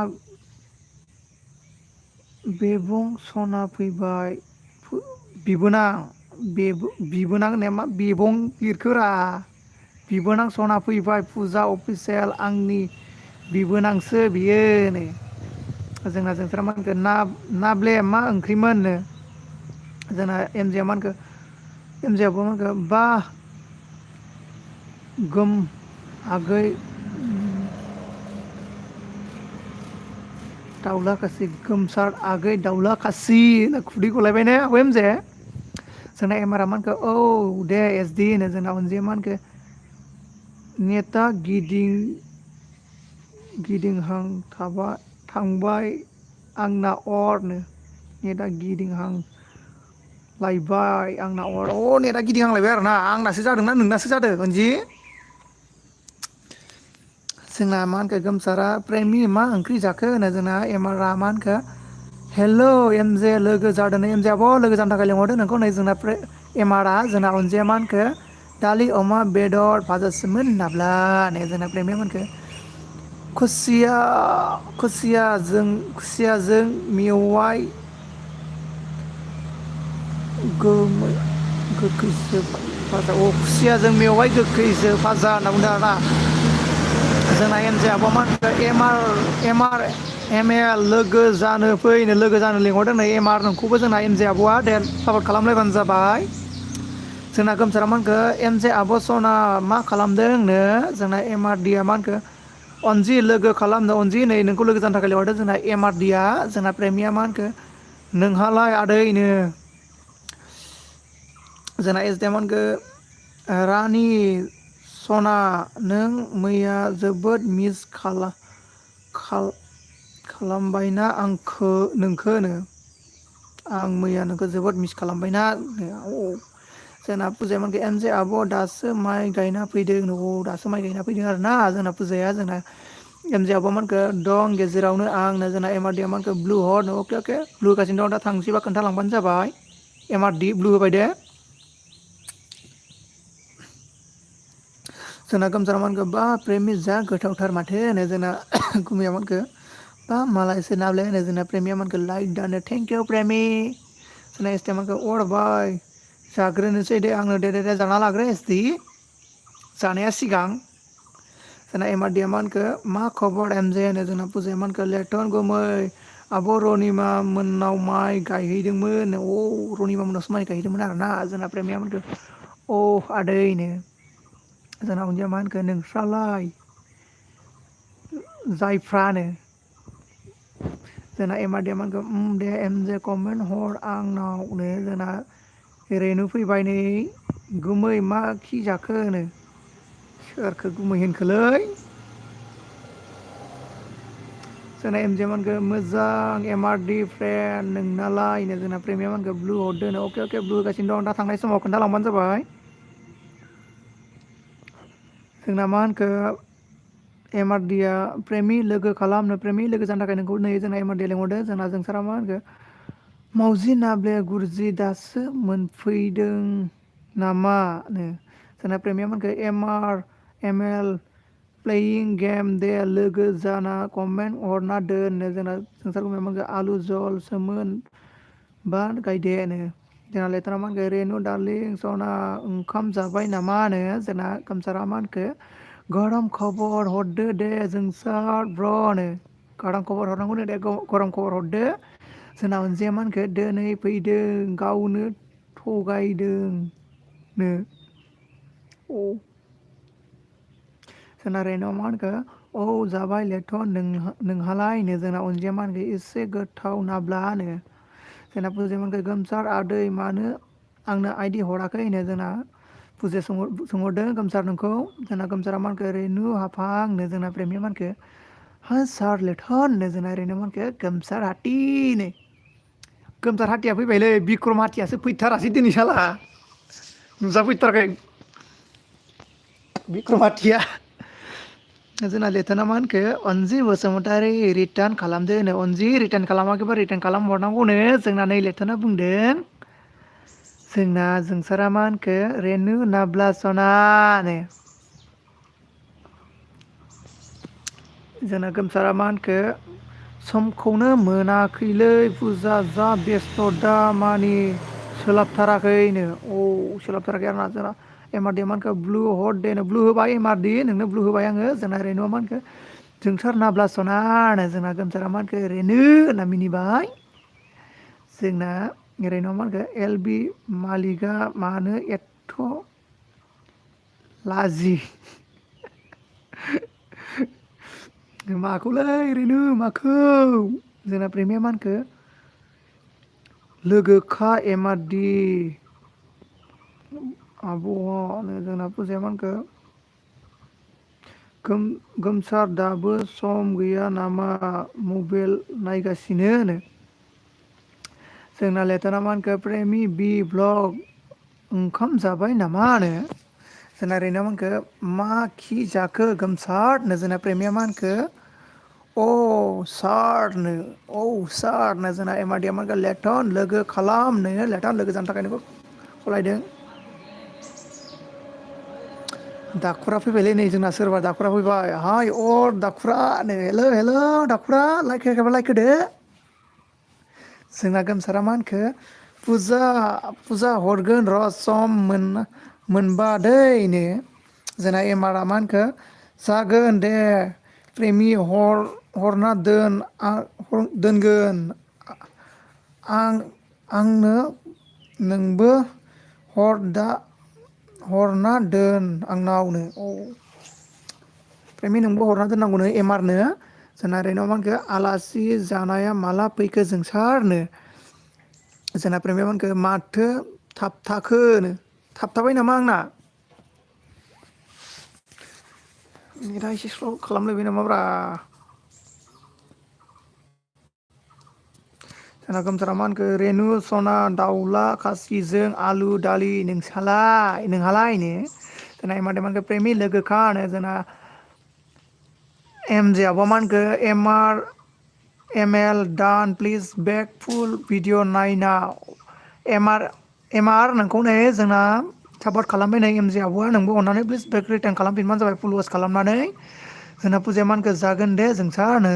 बेबं सना फैबाय बिबोनां होननाया मा बिबं लिरखोरा बिबोनां सना फैबाय फुजा अफिसियेल आंनि बिबोनांसो बियो नै जोंना जोंसारा मा होनखो नाब्ले मा ओंख्रिमोन होनो जोंना एमजेआ मा होनखो एमजेआबो मा होनखो बा गोम आगै दाउला खासि गोमसार आगै दाउला खासि होनना खुदै गलायबाय ने आब' एमजे जोंना एमारा मा होनखो औ दे एसडि होनो जोंना अनजिया मा होनखो नेटा गिदिंहां थांबाय आंना अरनो नेटा गिदिंहां लायबाय आंना नेटा गिदिंहांलायबाय आरोना आंनासो जादोंना नोंनासो जादों अनजि जोंना मा होनखो गोमसारा प्रेमि मा ओंख्रि जाखो होनो जोंना एमारा मा होनखो हेल' एमजे लोगो जादों एमजे आब' लोगो जानो थाखाय लिंहरदों नोंखौ नै जोंना एमारा जोंना अनजिया मा होनखो दालि अमा बेदर भाजासोमोन होनाब्ला नै जोंना प्रेमिया मा होनखो खुसियाजों मेवाइ गोखैसो भाजा खुसियाजों मेवाइ गोखैसो भाजा होनना बुंदों आरोना जोंना एमजे आब'आ मा होनखो एम एल लोगो जानो लिंहरदों नै एमआर नोंखौबो जोंना एमजे आब'आ दे सापर्ट खालामलायबानो जाबाय जोंना गोमसारा मा होनखो एमजे आब' सना मा खालामदों होननो जोंना एमआर डिआ मा होनखो अनजि लोगो खालामनो अनजि नै नोंखौ लोगो जानो थाखाय लिंहरदों जोंना एमआर डिआ जोंना प्रेमिया मा होनखो नोंहालाय आदैनो जोंना एसडिएम मा होनखो रानि सना नों मैया जोबोद मिस खालामबायना नोंखोनो आं मैया नोंखौ जोबोद मिस खालामबायना जोंना फुजाया मोनखो एमजे आब' दासो माइ गायना फैदों न'आव दासो माइ गायना फैदों आरोना जोंना फुजाया जोंना एमजे आब' मोनखो दं गेजेरावनो आंनो जोंना एमआरडिया मोनखो ब्लु हर अके ब्लु होगासिनो दं दा थांसैबा खोन्थालांबानो जाबाय एमआरडि ब्लु होबाय दे जोंना गोमसारा मोनखो बा प्रेमि जा गोथावथार माथो होनो जोंना गुमैया मोनखो बा मालाय सोनाबले होनो जोंना प्रेमिया मोनखो लाइक दानो थेंक इउ प्रेमि जोंना एसटिया मोनखो अरबाय जाग्रोनोसै दे आंनो दे जाना लाग्रो एसटि जानाया सिगां जोंना एमआरडिया मोनखो मा खबर एमजे होनो जोंना फुजाया मोनखो लेथन गुमै आब' रनिमा मोननाव माइ गायहैदोंमोन रनिमा मोननावसो माइ गायहैदोंमोन आरोना जोंना प्रेमिया मोनखो आदैनो जोंना अनजिया मा होनखो नोंस्रालाय जायफ्रानो जोंना एमआरडिया मोनखो दे एमजे कमेन्ट हर आंनावनो जोंना रेनु फैबाय नै गुमै मा खि जाखो होनो सोरखो गुमै होनखोलै जोंना एमजे मोनखो मोजां एमआरडि फ्रेन्ड नोंनालायनो जोंना प्रेमिया मोनखो ब्लु हरदोनो अके ब्लु होगासिनो दं दा थांनाय समाव खोन्थालांबानो जाबाय जोंना मा होनखो एमआरडिया प्रेमि लोगो खालामनो प्रेमि लोगो जानो थाखाय नोंखौ नै जोंना एमआरडिया लेंहरदो जोंना जोंसारा मा होनखो मावजि नाब्ले गुरजि दासो मोनफैदों नामानो जोंना प्रेमिया मोनखो एमएल प्लेयिं गेम दे लोगो जाना कमेन्ट हरना दोननो जोंना जोंसार गुमैया मोनखो आलु जल सोमोन बा गायदेनो जोंना लेथना मा होनखो रेनु डार्लिं सना ओंखाम जाबाय नामा होनो जोंना खोमसारा मा होनखो गरम खबर हरदो दे जोंसार ब्र'नो गरम खबर हरनांगौनो दे गरम खबर हरदो जोंना अनजिया मा होनखो दिनै फैदों गावनो थगायदोंनो जोंना रेनुआ मा होनखो जाबाय लेथन नोंहालायनो जोंना अनजिया मा होनखो एसे गोथाव नाब्लानो जोंना फुजाया मोनखो गोमसार आदै मानो आंनो आइदि हराखै होनो जोंना फुजाया सोंहरदों गोमसार नोंखौ जोंना गोमसारा मा होनखो रेनु हाफांनो जोंना प्रेमिया मा होनखो हा सार लेथननो जोंना रेनुआ मा होनखो गोमसार हाथिनो गोमसार हाथिया फैबायलै बिक्रम हाथियासो फैथारासै दिनै साला नुजाफैथाराखै बिक्रमाथिया जोंना लेथना मा होनखो अनजि बसुमतारी रिटार्न खालामदो होनो अनजि रिटार्न खालामाखैबा रिटार्न खालामहरनांगौनो जोंना नै लेथना बुंदों जोंना जोंसारा मा होनखो रेनु नाब्ला सनानो जोंना गोमसारा मा होनखो समखौनो मोनाखैलै फुजा जा बेस्थ' दा मानि सोलाबथाराखैनो सोलाबथाराखै आरोना जोंना एमआरडिया मा होनखो ब्लु हट देनो ब्लु होबाय एमआरडि नोंनो ब्लु होबाय आङो जोंना रेनुआ मा होनखो जोंसार नाब्ला सनानो जोंना गोमसारा मा होनखो रेनु होनना मिनिबाय जोंना रेनुआ मा होनखो एलबि मालिकआ मानो एथ' लाजि माखौलै रेनु माखौ जोंना प्रेमिया मा होनखो लोगोखा एमआरडि आब'नो जोंना फुजाया मा होनखो गोमसार दाबो सम गैया नामा मबाइल नायगासिनो होनो जोंना लेथना मा होनखो प्रेमि बि ब्लग ओंखाम जाबाय नामा होनो जोंना रेनुआ मा होनखो मा खि जाखो गोमसारनो जोंना प्रेमिया मा होनखो सारनो जोंना एमआरडिया मा होनखो लेथन लोगो खालामनो लेथन लोगो जानो थाखाय नोंखौ खावलायदों दाखुरा फैबायलै नै जोंना सोरबा दाखुरा फैबाय हाय दाखुरा नै हेल' दाखुरा लाइक होयाखैबा लाइक होदो जोंना गोमसारा मा होनखो फुजा हरगोन र' सम मोनबा दैनो जोंना एमारा मा होनखो जागोन दे प्रेमि हरना दोनगोन आंनो नोंबो हरना दोन आंनावनो प्रेमि नोंबो हरना दोननांगौनो एमारनो जोंना रेनुआ मा होनखो आलासि जानाया माला फैखो जोंसारनो जोंना प्रेमिया मा होनखो माथो थाबथाखोनो थाबथाबाय नामा आंना नेटा एसे स्ल' खालामलायबाय नामाब्रा जोंना गोमसारा मा होनखो रेनु सना दाउला खासिजों आलु दालि नोंहालायनो जोंना एमारदे मा होनखो प्रेमि लोगोखा जोंना एम जे आबा मा होनखो एम एल डान प्लिज बेक फुल भिडिअ नायना एम आर नोंखौ नै जोंना सापर्ट खालामबाय नै एम जे आब'आ नोंबो अननानै प्लिज बेक रिटार्न खालामफिनबानो जाबाय फुल वास खालामनानै जोंना फुजाया मा होनखो जागोन दे जोंसारनो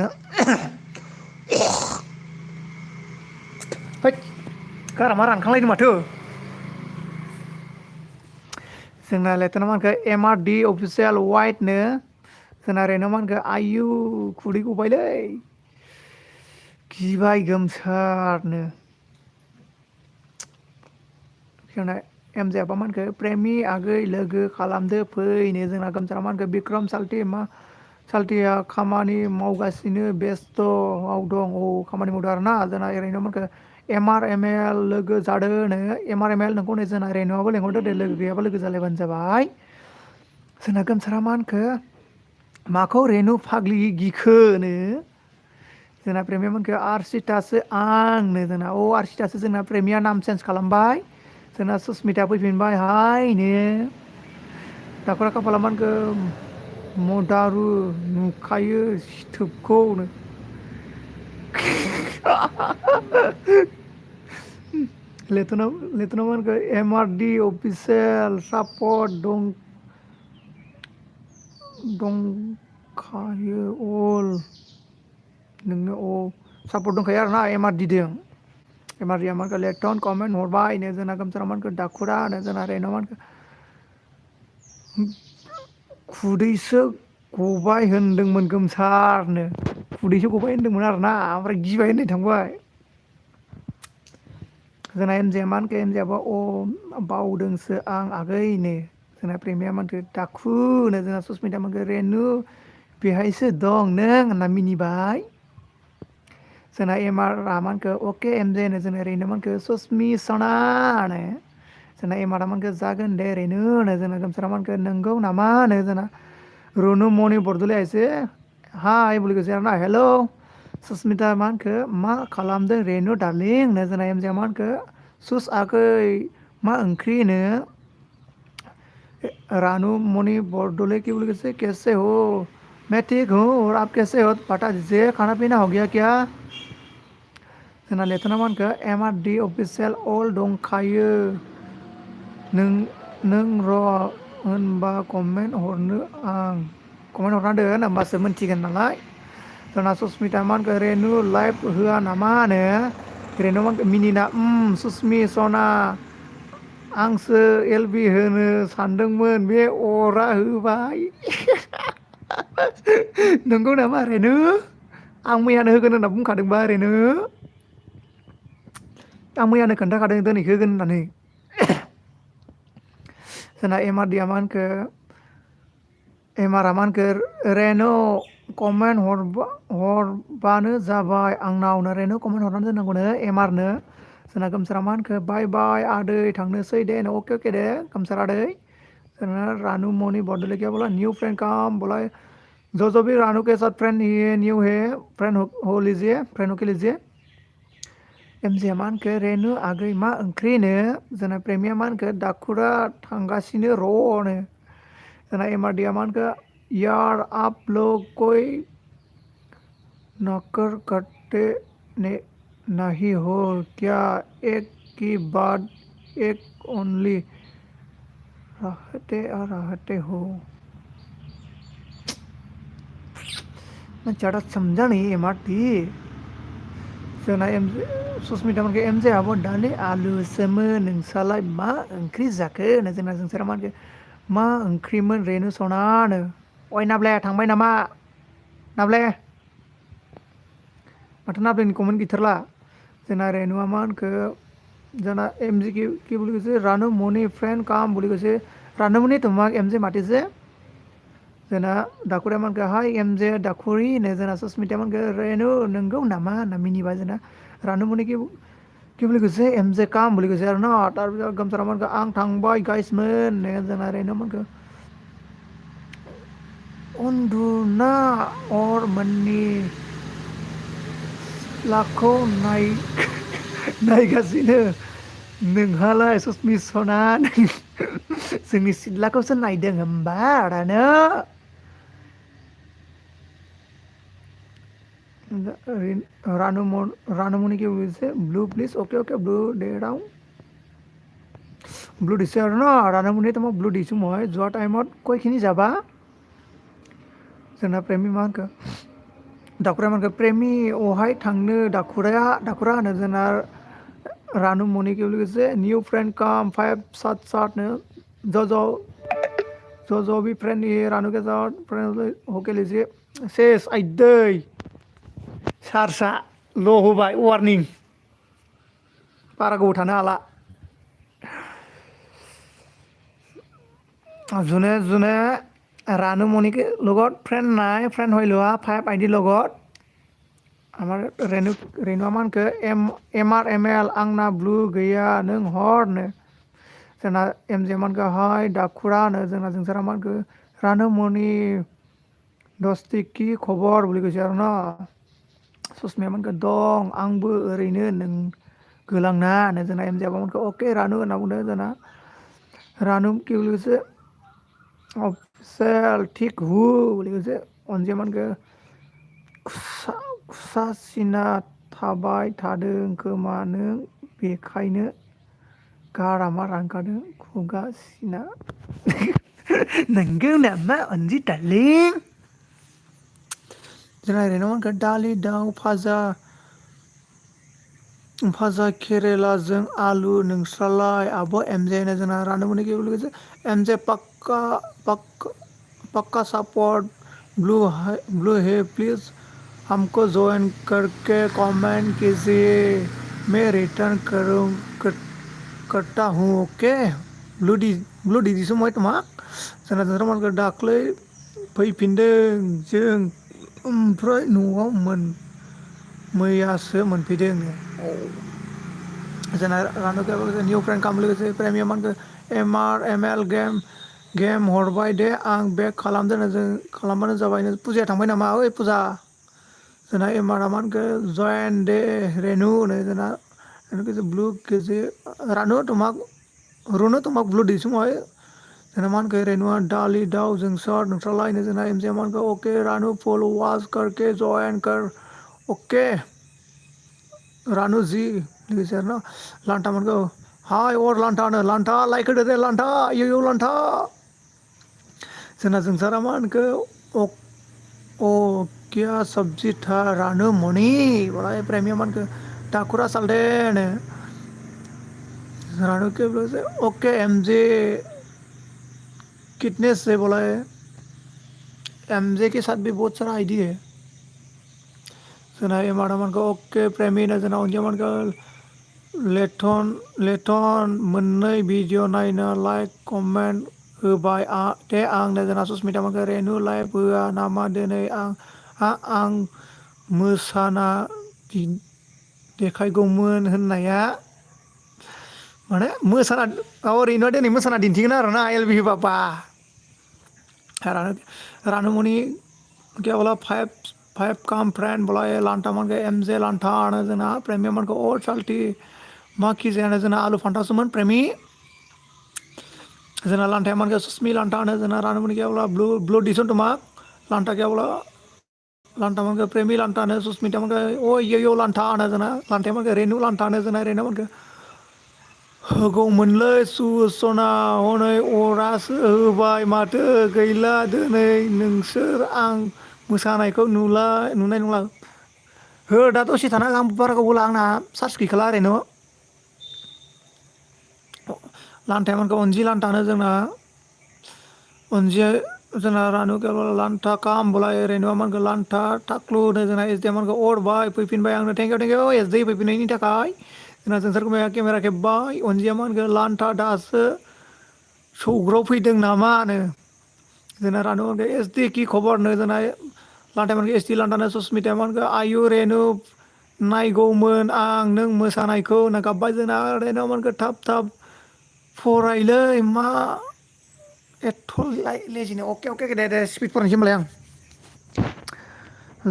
हैद गारामा रानखांलायदों माथो जोंना लेथना मा होनखो एम.आर.डि अफिसियेल वाइडनो जोंना ओरैनो मा होनखो आयु खुदै गबायलै गिबाय गोमसारनो जोंना एम जेआबा मा होनखो प्रेमि आगै लोगो खालामदो फैनो जोंना गोमसारा मा होनखो बिक्रम साल्टिया खामानि मावगासिनो बेस्थ'आव दं खामानि मावदों आरोना जोंना ओरैनो मा होनखो एम.आर.एम.एल लोगो जादोंनो एम.आर.एम.एल नोंखौ नै जोंना रेनुआबो लेंहरदो दे लोगो गैयाबा लोगो जालायबानो जाबाय जोंना गोमसारा मा होनखो माखौ रेनु फाग्लि गिखोनो जोंना प्रेमिया मोनखो आरसितासो आंनो जोंना आरसितासो जोंना प्रेमिया नाम चेन्ज खालामबाय जोंना सुसमिता फैफिनबाय हायनो दाखुरा खाफाला मा होनखो मदारु नुखायो सिथोबखौनो लेथना मा होनखो एम.आर.डि अफिसियेल सापर्ट दंखायो अल नोंनो सापर्ट दंखायो आरोना एम.आर.डि जों एम.आर.डिआ मा होनखो लेटन कमेन्ट हरबाय नो जोंना गोमसारा मा होनखो दाखुरा जोंना रेनाव मा होनखो खुदैसो गबाय होनदोंमोन गोमसारनो खुदैसो गबाय होनदोंमोन आरोना ओमफ्राय गिबाय होननाय थांबाय जोंना एमजे मा होनखो एमजेआबो बावदोंसो आं आगैनो जोंना प्रेमिया मा होनखो दाखुनो जोंना सुसमिता मा होनखो रेनु बेहायसो दं नों होनना मिनिबाय जोंना एम.आर मा होनखो अके एमजे नो जोंना ओरैनो मा होनखो सुसमि सनानो जोंना एम.आर मा होनखो जागोन दे ओरैनो होनो जोंना गोमसारा मा होनखो नोंगौ नामा होनो जोंना रुनु मणि बरदलै आइसे हाय बुलिगोसै आरोना हेलौ सुसमिता मा होनखो मा खालामदों रेनु डार्लिं नो जोंना एमजेआ मा होनखो सुस आगै मा ओंख्रिनो रानू मणि बरदले की बोले कैसे हो मैं ठीक हूँ और आप कैसे हो बता दीजिए खाना पीना हो गया क्या जोंना लेथना मा होनखो एम.आर.डि अफिसियेल अल दंखायो नों र' होनबा कमेन्ट हरना दोन होमबासो मोनथिगोन नालाय जोंना सुसमिता मा होनखो रेनु लाइभ होआ नामा होनो रेनु मा होनखो मिनिना सुसमि सना आंसो एलबि होनो सानदोंमोन बे अरा होबाय नंगौ नामा रेनु आं मैयानो होगोन होनना बुंखादोंबा ओरैनो आं मैयानो खोन्थाखादों दिनैखो होगोन होननानै जोंना एम.आर.डिआ मा होनखो एम.आरआ मा होनखो रेनु कमेन्ट हरबानो जाबाय आंनावनो रेनु कमेन्ट हरनानै दोननांगौनो एम.आरनो जोंना गोमसारा मा होनखो बाय बाय आदै थांनोसै दे अके दे गोमसार आदै जोंना रानू मणि बरदले क्या बोला न्यू फ्रेंड काम बोला जो भी रानू के साथ फ्रेंड न्यू है फ्रेंड होके लीजिए एमजे मा होनखो रेनु आगै मा ओंख्रिनो जोंना प्रेमिया मा होनखो दाखुरा थांगासिनो र'नो जोंना एम.आर.डिआ मा होनखो यार आप लोग कोई नौकर करते नहीं हो क्या एक की बाद एक ओनली रहते हो मानसिया समझा नहीं एम.आर.डि जोंना सुसमिता मोनखो एमजे आब' दानि आलुसोमोन नोंसालाय मा ओंख्रि जाखो होनो जोंना जोंसारा मा होनखो मा ओंख्रिमोन रेनु सनानो अय नाब्ले थांबाय नामा नाब्ले माथो नाब्लेनि कमेन्ट गैथारला जोंना रेनुआ मा होनखो जोंना एमजे की बोली गए रानू मणि फ्रेंड काम बोली गए रानू मणि तुम्हारा एमजे माटी से जोंना दाखुरिया मा होनखो हाय एमजे दाखुरि नो जोंना सुसमिता मा होनखो रेनु नंगौ नामा होनना मिनिबाय जोंना रानू मणि की बोली गए एमजे काम बोली गए आरो ना तारपिছত गोमसारा मा होनखो आं थांबाय गाइसमोन नो जोंना रेनु मा होनखो उन्दुना अर मोननि सिथ्लाखौ नायगासिनो नोंहालाय ससमि सना जोंनि सिथ्लाखौसो नायदों होमबा रानो रानुमनि কি বলেছে blue please okay okay blue দে দাও ব্লু দিছে আৰু ন ৰাণামণি তোমাক ব্লু দিছোঁ মই যোৱা টাইমত কৈখিনি যাবা जोंना प्रेमि मा होनखो दाखुराया मा होनखो प्रेमि अहाय थांनो दाखुरा होनो जोंना रानुमनि কি বুলি কৈছে নিউ फ्रेंड कम 5 7 7 नो जो भी फ्रेंड ये रानू के साथ फ्रेंड होके लीजिए शेष आइदै चार्जआ ल' होबाय वार्निं बारा गोबाव थानो हाला যোনে ৰাণুমণিকে লগত ফ্ৰেণ্ড নাই ফ্ৰেণ্ড হৈ লোৱা 5 আইডি লগত আমাৰ रेनुआ मा होनखो MRML आंना ब्लु गैया नों हरनो जोंना MJ मा होनखो हाय दाखुरा होनो जोंना जोंसारा मा होनखो रानुमणि दस्ति की खबर বুলি কৈছে আৰু न ससमिया मा होनखो दं आंबो ओरैनो नों गोलांना होनो जोंना MJ मा होनखो अके रानु होनना बुंदों जोंना रानु কি বুলি কৈছে अफिसियेल थिक हु বুলি কৈছে अनजिया मा होनखो खुसा सिना थाबाय थादों खोमा नों बेखायनो गारामा रानखादों खुगा सिना नंगौ नामा अनजि डार्लिं जोंना ओरैनो मा होनखो दालि दाउ भाजा केरेलाजों आलु नोंस्रालाय आब' MJ होनो जोंना रानुमनि কি বুলি কৈছে MJ पक्का सपोर्ट ब्लू है प्लीज हमको ज्वाइन करके कमेंट कीजिए मैं रिटर्न करता हूँ ओके ब्लू दिदिसो मैं तमाक जोंना जोंसार दाख्लै फैफिनदों जों ओमफ्राय न'आव मैयासो मोनफैदों जोंना रानु के निउ फ्रेंड काम लोगोसे प्रेमिया मा होनखो MRML गेम हरबाय दे आं बेक खालामबानो जाबाय फुजाया थांबाय नामा ओइ फुजा जोंना MR मा होनखो जयन दे रेनु होनो जोंना रेनु के ब्लू के रुनु तमाक ब्लू दिसुं मैं जोंना मा होनखो रेनुआ डाली दाउ जोंसार नोंस्रालायनो जोंना MJ मा होनखो ओके रानु फॉलो वॉच करके जॉइन कर ओके रानु जी लोगोसे आरो न लान्टा मोनखो हाय अर लान्टा होनो लान्टा लाइक होदो दे लान्टा इउ लान्टा जोंना जोंसारा मा होनखो ओ क्या सब्जी था रानुमणि बड़ा प्रेमिया मा होनखो दाखुरा सालदे होनो रानू के बोले ओके MJ कितने से बोला है MJ के साथ भी बहुत सारा आईडी है जोंना MR मा होनखो ओके प्रेमि होनो जोंना अनजिया मा होनखो लेथन मोननै भिडिअ नायनो लाइक कमेन्ट होबाय दे आंनो जोंना ससमिता मा होनखो रेनु लाइभ होआ नामा दिनै आं मोसाना देखायगौमोन होननाया माने मोसाना रेनुआ दिनै मोसाना दिन्थिगोन आरो ना LB बाबा रानुमनि क्या बोला 5 कम फ्रेंड बोला ये लांटा मन के MJ लांटा आने जना प्रेमी मन को और चलती माँ की जाने जना आलू फंटा सुमन प्रेमी जना लांटा मन के सुस्मी लांटा आने जना रानुमनि क्या बोला ब्लू डिसन तो माँ लांटा क्या बोला लांटा मन के प्रेमी लांटा आने सुस्मिता मन के ओ यो लांटा आने जना लांटा मन के रेनु लांटा आने जना रेनु मन के होगौमोनलै सुसना हनै अरासो होबाय माथो गैला दिनै नोंसोर आं मोसानायखौ नुनाय नंला हो दा दसे थाना आं बारा गोबाव आंना चार्ज गैखाला ओरैनो लान्थाया अनजि लान्थानो जोंना अनजिया जोंना रानु केवल लान्था काम बोला रेनुआ मोनखो लान्था टाक्लु होनो जोंना SD मोनखो अरबाय फैफिनबाय आंनो थेंक इउ SD फैफिननायनि थाखाय जोंना जोंसारखौ केमेरा खेब्बाय अनजिया मोनखो लान्था दासो सौग्राव फैदों नामानो जोंना रानु मोनखो SD की खबरनो जोंना लान्था मोनखो SD लान्थानो ससमिता मोनखो आयु रेनु नायगौमोन आं नों मोसानायखौ होनना गाबबाय जोंना रेनु मोनखो थाब फरायलै मा एथ' लेजिनो अके दे स्पिड फरायनोसै होनबालाय आं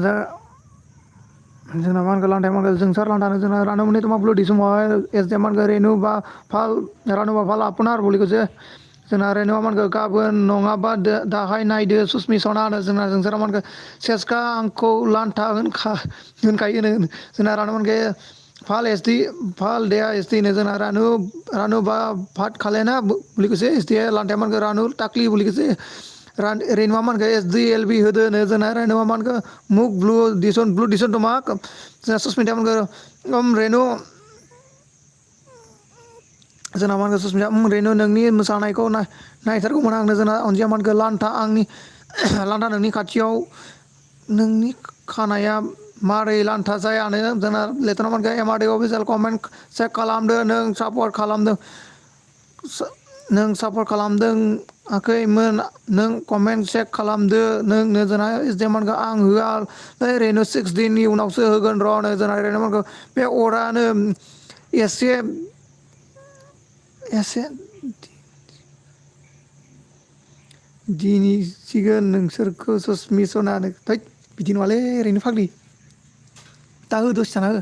दा जोंना मा होनगोन लान्थाया मा होनगोन जोंसार लान्थानो जोंना रानो मोनने तो मा ब्लडी समाव एस दे मान रेनु बा फाल रानु बा फाल आपनार बलिखौसो जोंना रेनुआ मान गाबोन नङाबा दाहाय नायदो सुसमि सना होनो जोंना जोंसारा मान सेसका आंखौ लान्था होनखायो जोंना रानो मोनगे फाल एसडि फाल देया एसडि नो जोंना रानु बा फाट खालेना बुलिखौसो एसडि लान्थाया मान रानु टाकलि बुलिखौसो रेनुआ मान एस डि एल बि होदो जोंना रेनुआ मान मुक ब्लु दिसन तो मा जोंना सुसमिता मान रेनु जोंना मा होनगोन सुसमिता रेनु नोंनि मोसानायखौ नायथारगौमोन आंनो जोंना अनजिया मा होनगोन लान्था नोंनि खाथियाव नोंनि खानाया मारै लान्था जायानो जोंना लेथना मा होनगोन एमआरडि अफिसियेल कमेन्ट चेक खालामदो नों सापर्ट खालामदों आखैमोन नों कमेन्ट चेक खालामदो नोंनो जोंना जेमानखौ आं होआ रेनु 6 दिननि उनावसो होगोन र' जोंना रेनु बे अरानो एसे दिनैसिगोन नोंसोरखौ सुसमि सनानो थैद बिदि नङालै ओरैनो फाग्लि दा हो दसे थाना हो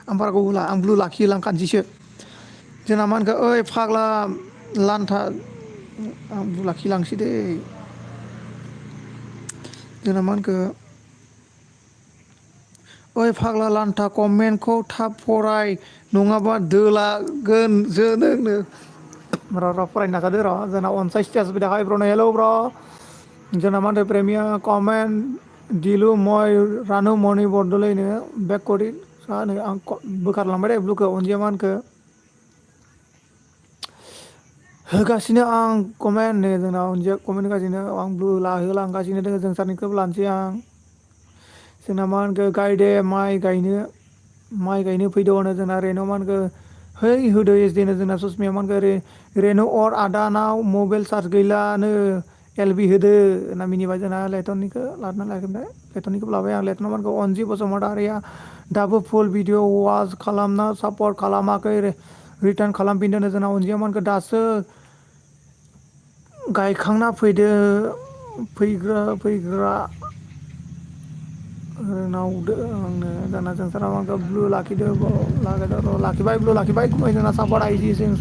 आं बारा गोबाव होला आं ब्लु लाखिहोलां खानसेसो जोंना मा होनखो ओइ फाग्ला लान्था आं ब्लु लाखिलांसै दै जोंना मा होनखो ओइ फाग्ला लान्था कमेन्टखौ थाब फराय नङाबा दोलागोन नोंनो र' फरायनो नाजादो र' जोंना अनसाय स्टेटास फैदाखाय ब्र' हेलौ ब्र' जोंना मा होनदों प्रेमिया कमेन्ट दिलु मय रानु मणि बरदलैनो बेक करि सानो आं बोखारलांबाय दे ब्लुखौ अनजिया मा होनखो होगासिनो आं कमेन्ट नै जोंना अनजिया कमेन्ट होगासिनो आं ब्लु लाहोलांगासिनो दङ जों सारनिखौबो लानोसै आं जोंना मा होनखो गायदे माइ गायनो फैदो होनो जोंना रेनु मा होनखो है होदो एसडिनो जोंना ससमिया मा होनखो रेनु अर आदानाव मबाइल चार्ज गैलानो एलबि होदो होनना मिनिबाय जोंना लेटननिखौ लादोंना लायाखैमोनथाय लेटननिखौबो लाबाय आं लेटना मा होनखो अनजि बसुमतारिया दाबो फुल भिडिअ वाच खालामना सापर्ट खालामाखै रिटार्न खालामफिनदों जोंना अनजिया मा होनखो दासो गायखांना फैग्रा नावदो आंनो दाना जोंसारा मा ब्लु लाखिबाय ब्लु लाखिबाय जोंना सापर्ट आइडि जों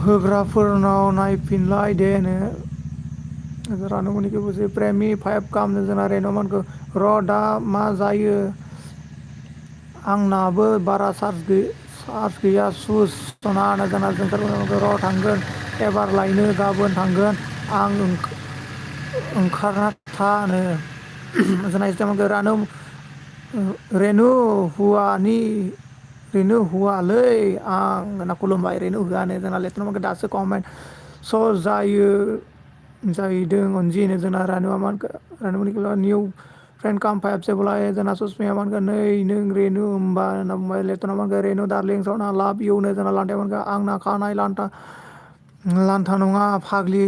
होग्राफोरनाव नायफिनलाय देनो रानुमनिखौ बुजि प्रेमि 5 कामनो जोंना रेन'मानखौ र' दा मा जायो आंनाबो बारा चार्ज गैया सुस सना होनो जोंना जोंसारखौ र' थांगोन एबार लायनो गाबोन थांगोन आं ओंखारना थानो जोंना इस्लामखौ रेनु हुवालै आं होनना खुलुमबाय रेनु हुवानो जोंना लेथनमाखौ दासो कमेन्ट स' जाहैदों अनजिनो जोंना रानुमनिखौ निउ फ्रेन्ड काम 5 जेबोला जोंना ससमिया मा होनगोन नै नों रेनु होमबा होनना बुंबाय लेथना मा होनगोन रेनु दार्लिं सना लाभ इउनो जोंना लान्थाया मा होनगोन आंना खानाय लान्था नङा फाग्लि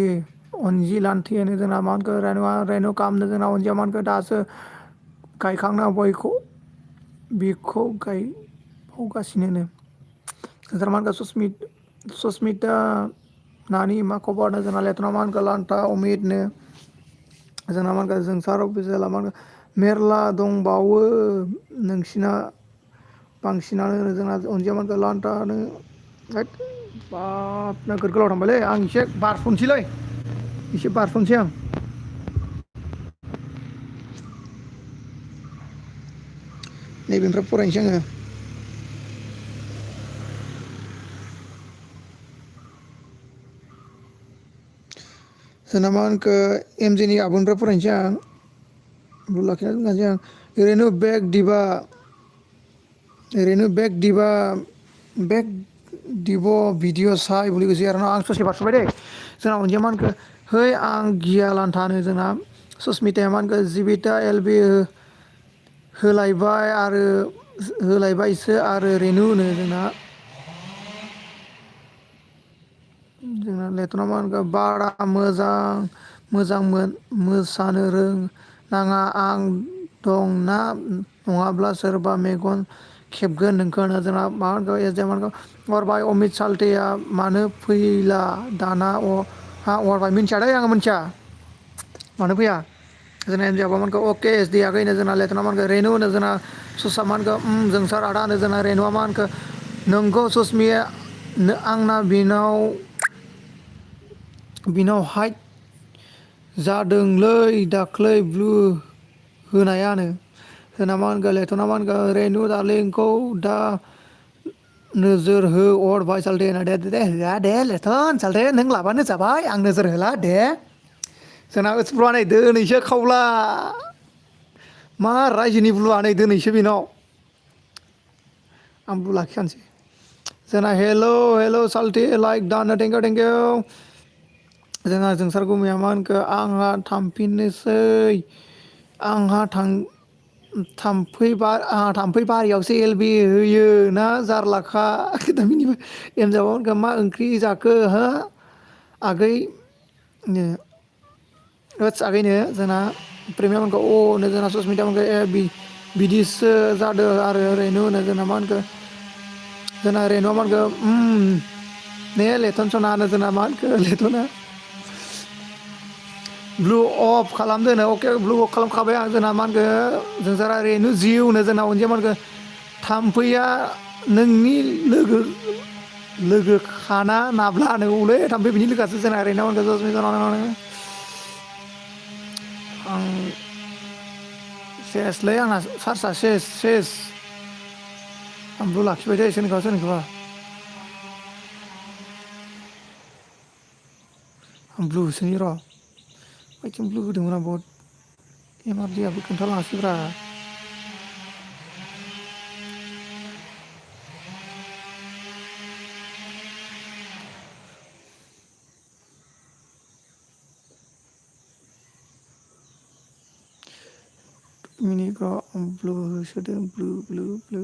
अनजि लान्थियानो जोंना मा होनगोन रेनु कामनो जोंना अनजिया मा होनगोन दासो गायखांना बेखौ गायबावगासिनो जोंना मा होनगोन सुसमिता नानि मा खबरनो जोंना लेथना मा होनगोन लान्था अमितनो जोंना मा होनगोन जोंसार अफिसियेला मा होनगोन मेरला दंबावो नोंसिना बांसिनानो जोंना अनजिया मा होनगोन लान्थानो बाब नोगोद गोलाव थांबायलै आं एसे बारस'नोसै आं नैबेनिफ्राय फरायनोसै आङो जोंना मा होनखो एमजेनि आबुनिफ्राय फरायनोसै आं ब्लु लाखिना दोनखानोसै आं ओरैनो बेक दिब भिडिअ साय बुलिखौसै आरो आं ससे बारस'बाय दे जोंना अनजिया मा होनखो है आं गिया लान्थानो जोंना सुसमिताया मा होनखो जिबिता एलबि होलायबायसो आरो रेनुनो जोंना लेथना मा होनगोन बारा मोजां मोसानो नाङा आं दं ना नङाब्ला सोरबा मेगन खेबगोन नोंखौ जोंना मा होनगोन हरबाय अमित साल्टेया मानो फैला दाना हा हरबाय मिन्थिया दै आङो मिन्थिया मानो फैया जोंना एमजेआबो मानखौ अके एस डि आगैनो जोंना लेथना मानखौ रेनु होनो जोंना सुसा मानखौ जोंसार आदा होनो जोंना रेनुआ मानखौ नोंगौ सुसमिया आंना बिनाव हाइट जादोंलै दाख्लै ब्लु होनायानो होना मा होनगोन लेथना मा होनगोन रेनु दारलिंखौ दा नोजोर हो अरबाय सालथे दे होआ दे लेथन सालथे नों लाबानो जाबाय आं नोजोर होला दे जोंना ओसफ्रुवा नै दिनैसो खावला मा रायजोनि ब्लुआ नै दिनैसो बेनाव आं ब्लु लाखिखानोसै जोंना हेल' साल्थि लाइक दान थेंकिउ जोंहा जोंसार गुमैया मा होनखो आंहा थांफिननोसै आंहा थाम्फै बारियावसो एलबि होयो ना जारलाखा दामिनिबो एमजाबा होनखो मा ओंख्रि जाखो हो आगै ओत्स आगैनो जोंना प्रेमियामोनखौ अ नो जोंना ससमिता मोनखो ए बिदिसो जादों आरो ओरैनो होनो जोंना मा होनखो जोंना रेनुआ मा होनखो ने लेथन सना होनो जोंना मा होनखो लेथना ब्लु अफ खालामदोनो अके ब्लु अफ खालामखाबाय आं जोंना मा होनखो जोंसारा रेनु जिउनो जोंना अनजिया मा होनखो थाम्फैया नोंनि लोगो खाना नाब्ला नोंगौलै थाम्फै बिनि लोगोआसो जोंना रेनुआ मा होनखो जसमिता आं सेसलै आंना चार्जआ सेस आं ब्लु लाखिबाय दे सोरनिखौबा आं ब्लु होसोनि र' ओइथिं ब्लु होदोंमोन आं बहुद एमआरडिआबो खोन्थालाङासैब्रा मिनिफ्राव आं ब्लु होसोदों ब्लु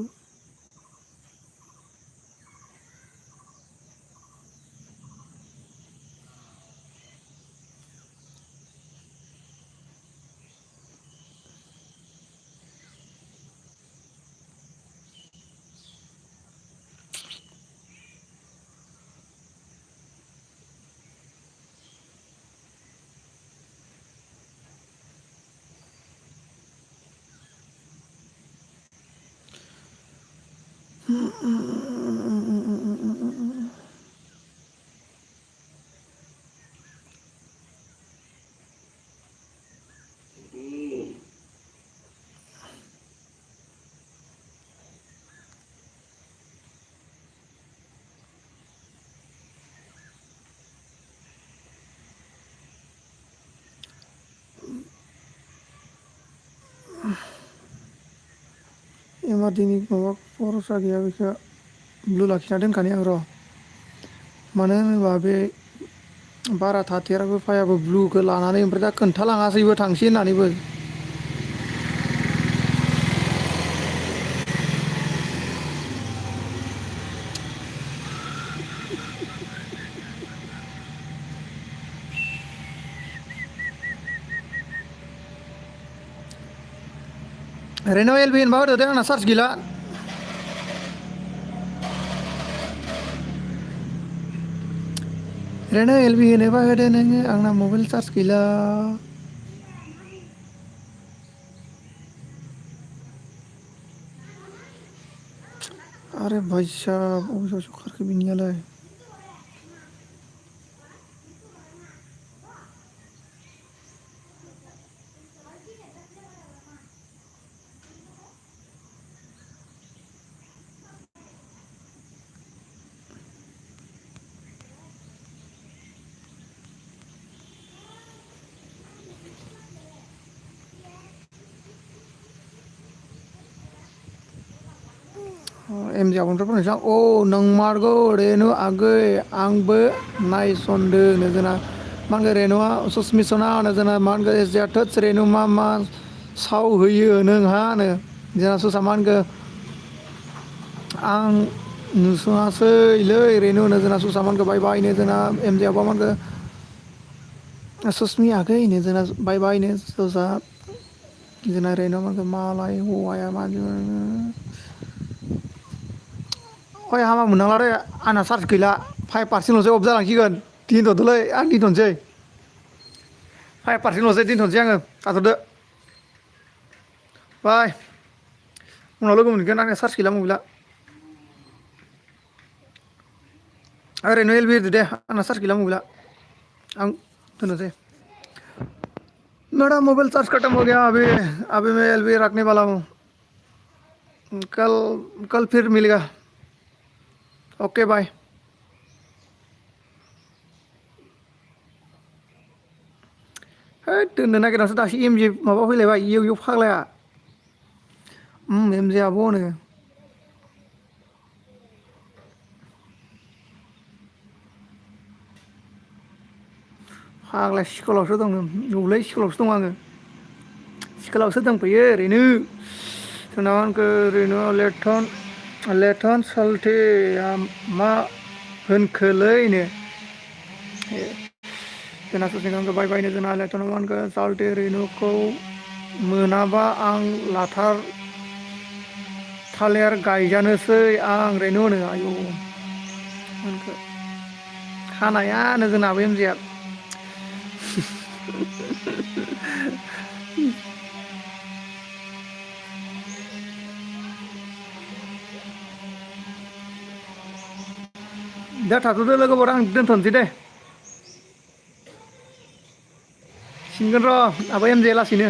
एमआरडिनि माबा भरसा गैया बेखौ ब्लु लाखिना दोनखानि आं र' मानो होनोबा बे बारा थाथेराबो फायाबो ब्लुखौ लानानै ओमफ्राय दा खोन्थालाङासैबो थांसै होननानैबो रेनाव एलबि होनबा होदो दे आंना चार्ज गैला रेनाव एलबि होनोबा होदो नोङो आंना मबाइल चार्ज गैला अरे भाई साहब अबे ससेयाव खारखो बिनियालाय एमजे आबनिफ्राय फोरमायनोसै आं औ नंमारगौ रेनु आगै आंबो नायसनदो नो जोंना मा होनगोन रेनुआ ससमिसना होनो जोंना मा होनगोन एसडिआ थोदस रेनु मा साव होयो नोंहा होनो जोंना ससा मा होनगोन आं नुसनासैलै रेनु होनो जोंना ससा मा होनगोन बाय बायनो जोंना एमजे आबा मा होनगोन ससमि आगै नो जोंना बाय बायनो ससा जोंना रेनुआ मा होनगोन मालाय हौवाया मा ओइ हामा मोननांला दै आंना चार्ज गैला 5%ल'सो अफ जालांसिगोन दोनथ'दोलै आं दोनथ'नोसै 5%ल'सै दोनथ'नोसै आङो थाथ'दो बाय उनाव लोगो मोनगोन आंना चार्ज गैला मबाइला ओरैनो एलबि होदो दे आंना चार्ज गैला मबाइला आं दोननोसै मेरा मोबाइल चार्ज खत्म हो गया अभी अभी मैं एलबी रखने वाला हूँ कल कल फिर मिलेगा ओके बाय है दोननो नागिरनासो दासो एमजे माबा फैलायबाय इयाव फाग्लाया एमजे आब' होनो फाग्ला स्कुलावसो दं औलै स्कुलावसो दं आङो स्कुलावसो दंफैयो ओरैनो जोंनाव आंखो ओरैनो लेथन साल्थे मा होनखोलैनो जोंना ससेखौ आंखो बाय बायनो जोंना लेथनाव आंखो साल्थे रेनुखौ मोनाबा आं लाथार थालिर गायजानोसै आं रेनु होनो आयौ आंखो खानायानो जोंनाबो एमजेआ दा थाथ'दो लोगोफोर आं दोनथ'नोसै दे सिनगोन र' आब' एमजे लासैनो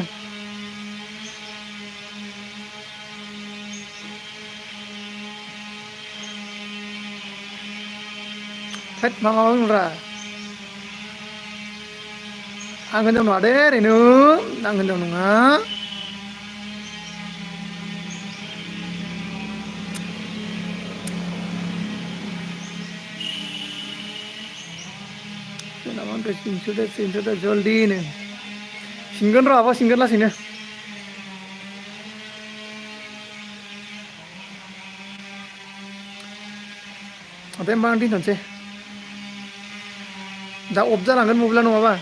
थोद मा माबा बुंब्रा आं होनदाव नङा दे ओरैनो आं होनदाव नङा जोंनाबो आंखो सिनस'दो जल्दिनो सिनगोन र' आब' सिनगोन लासैनो दे होमबा आं दोनथ'नोसै दा अफ जालांगोन मबाइला नङाबा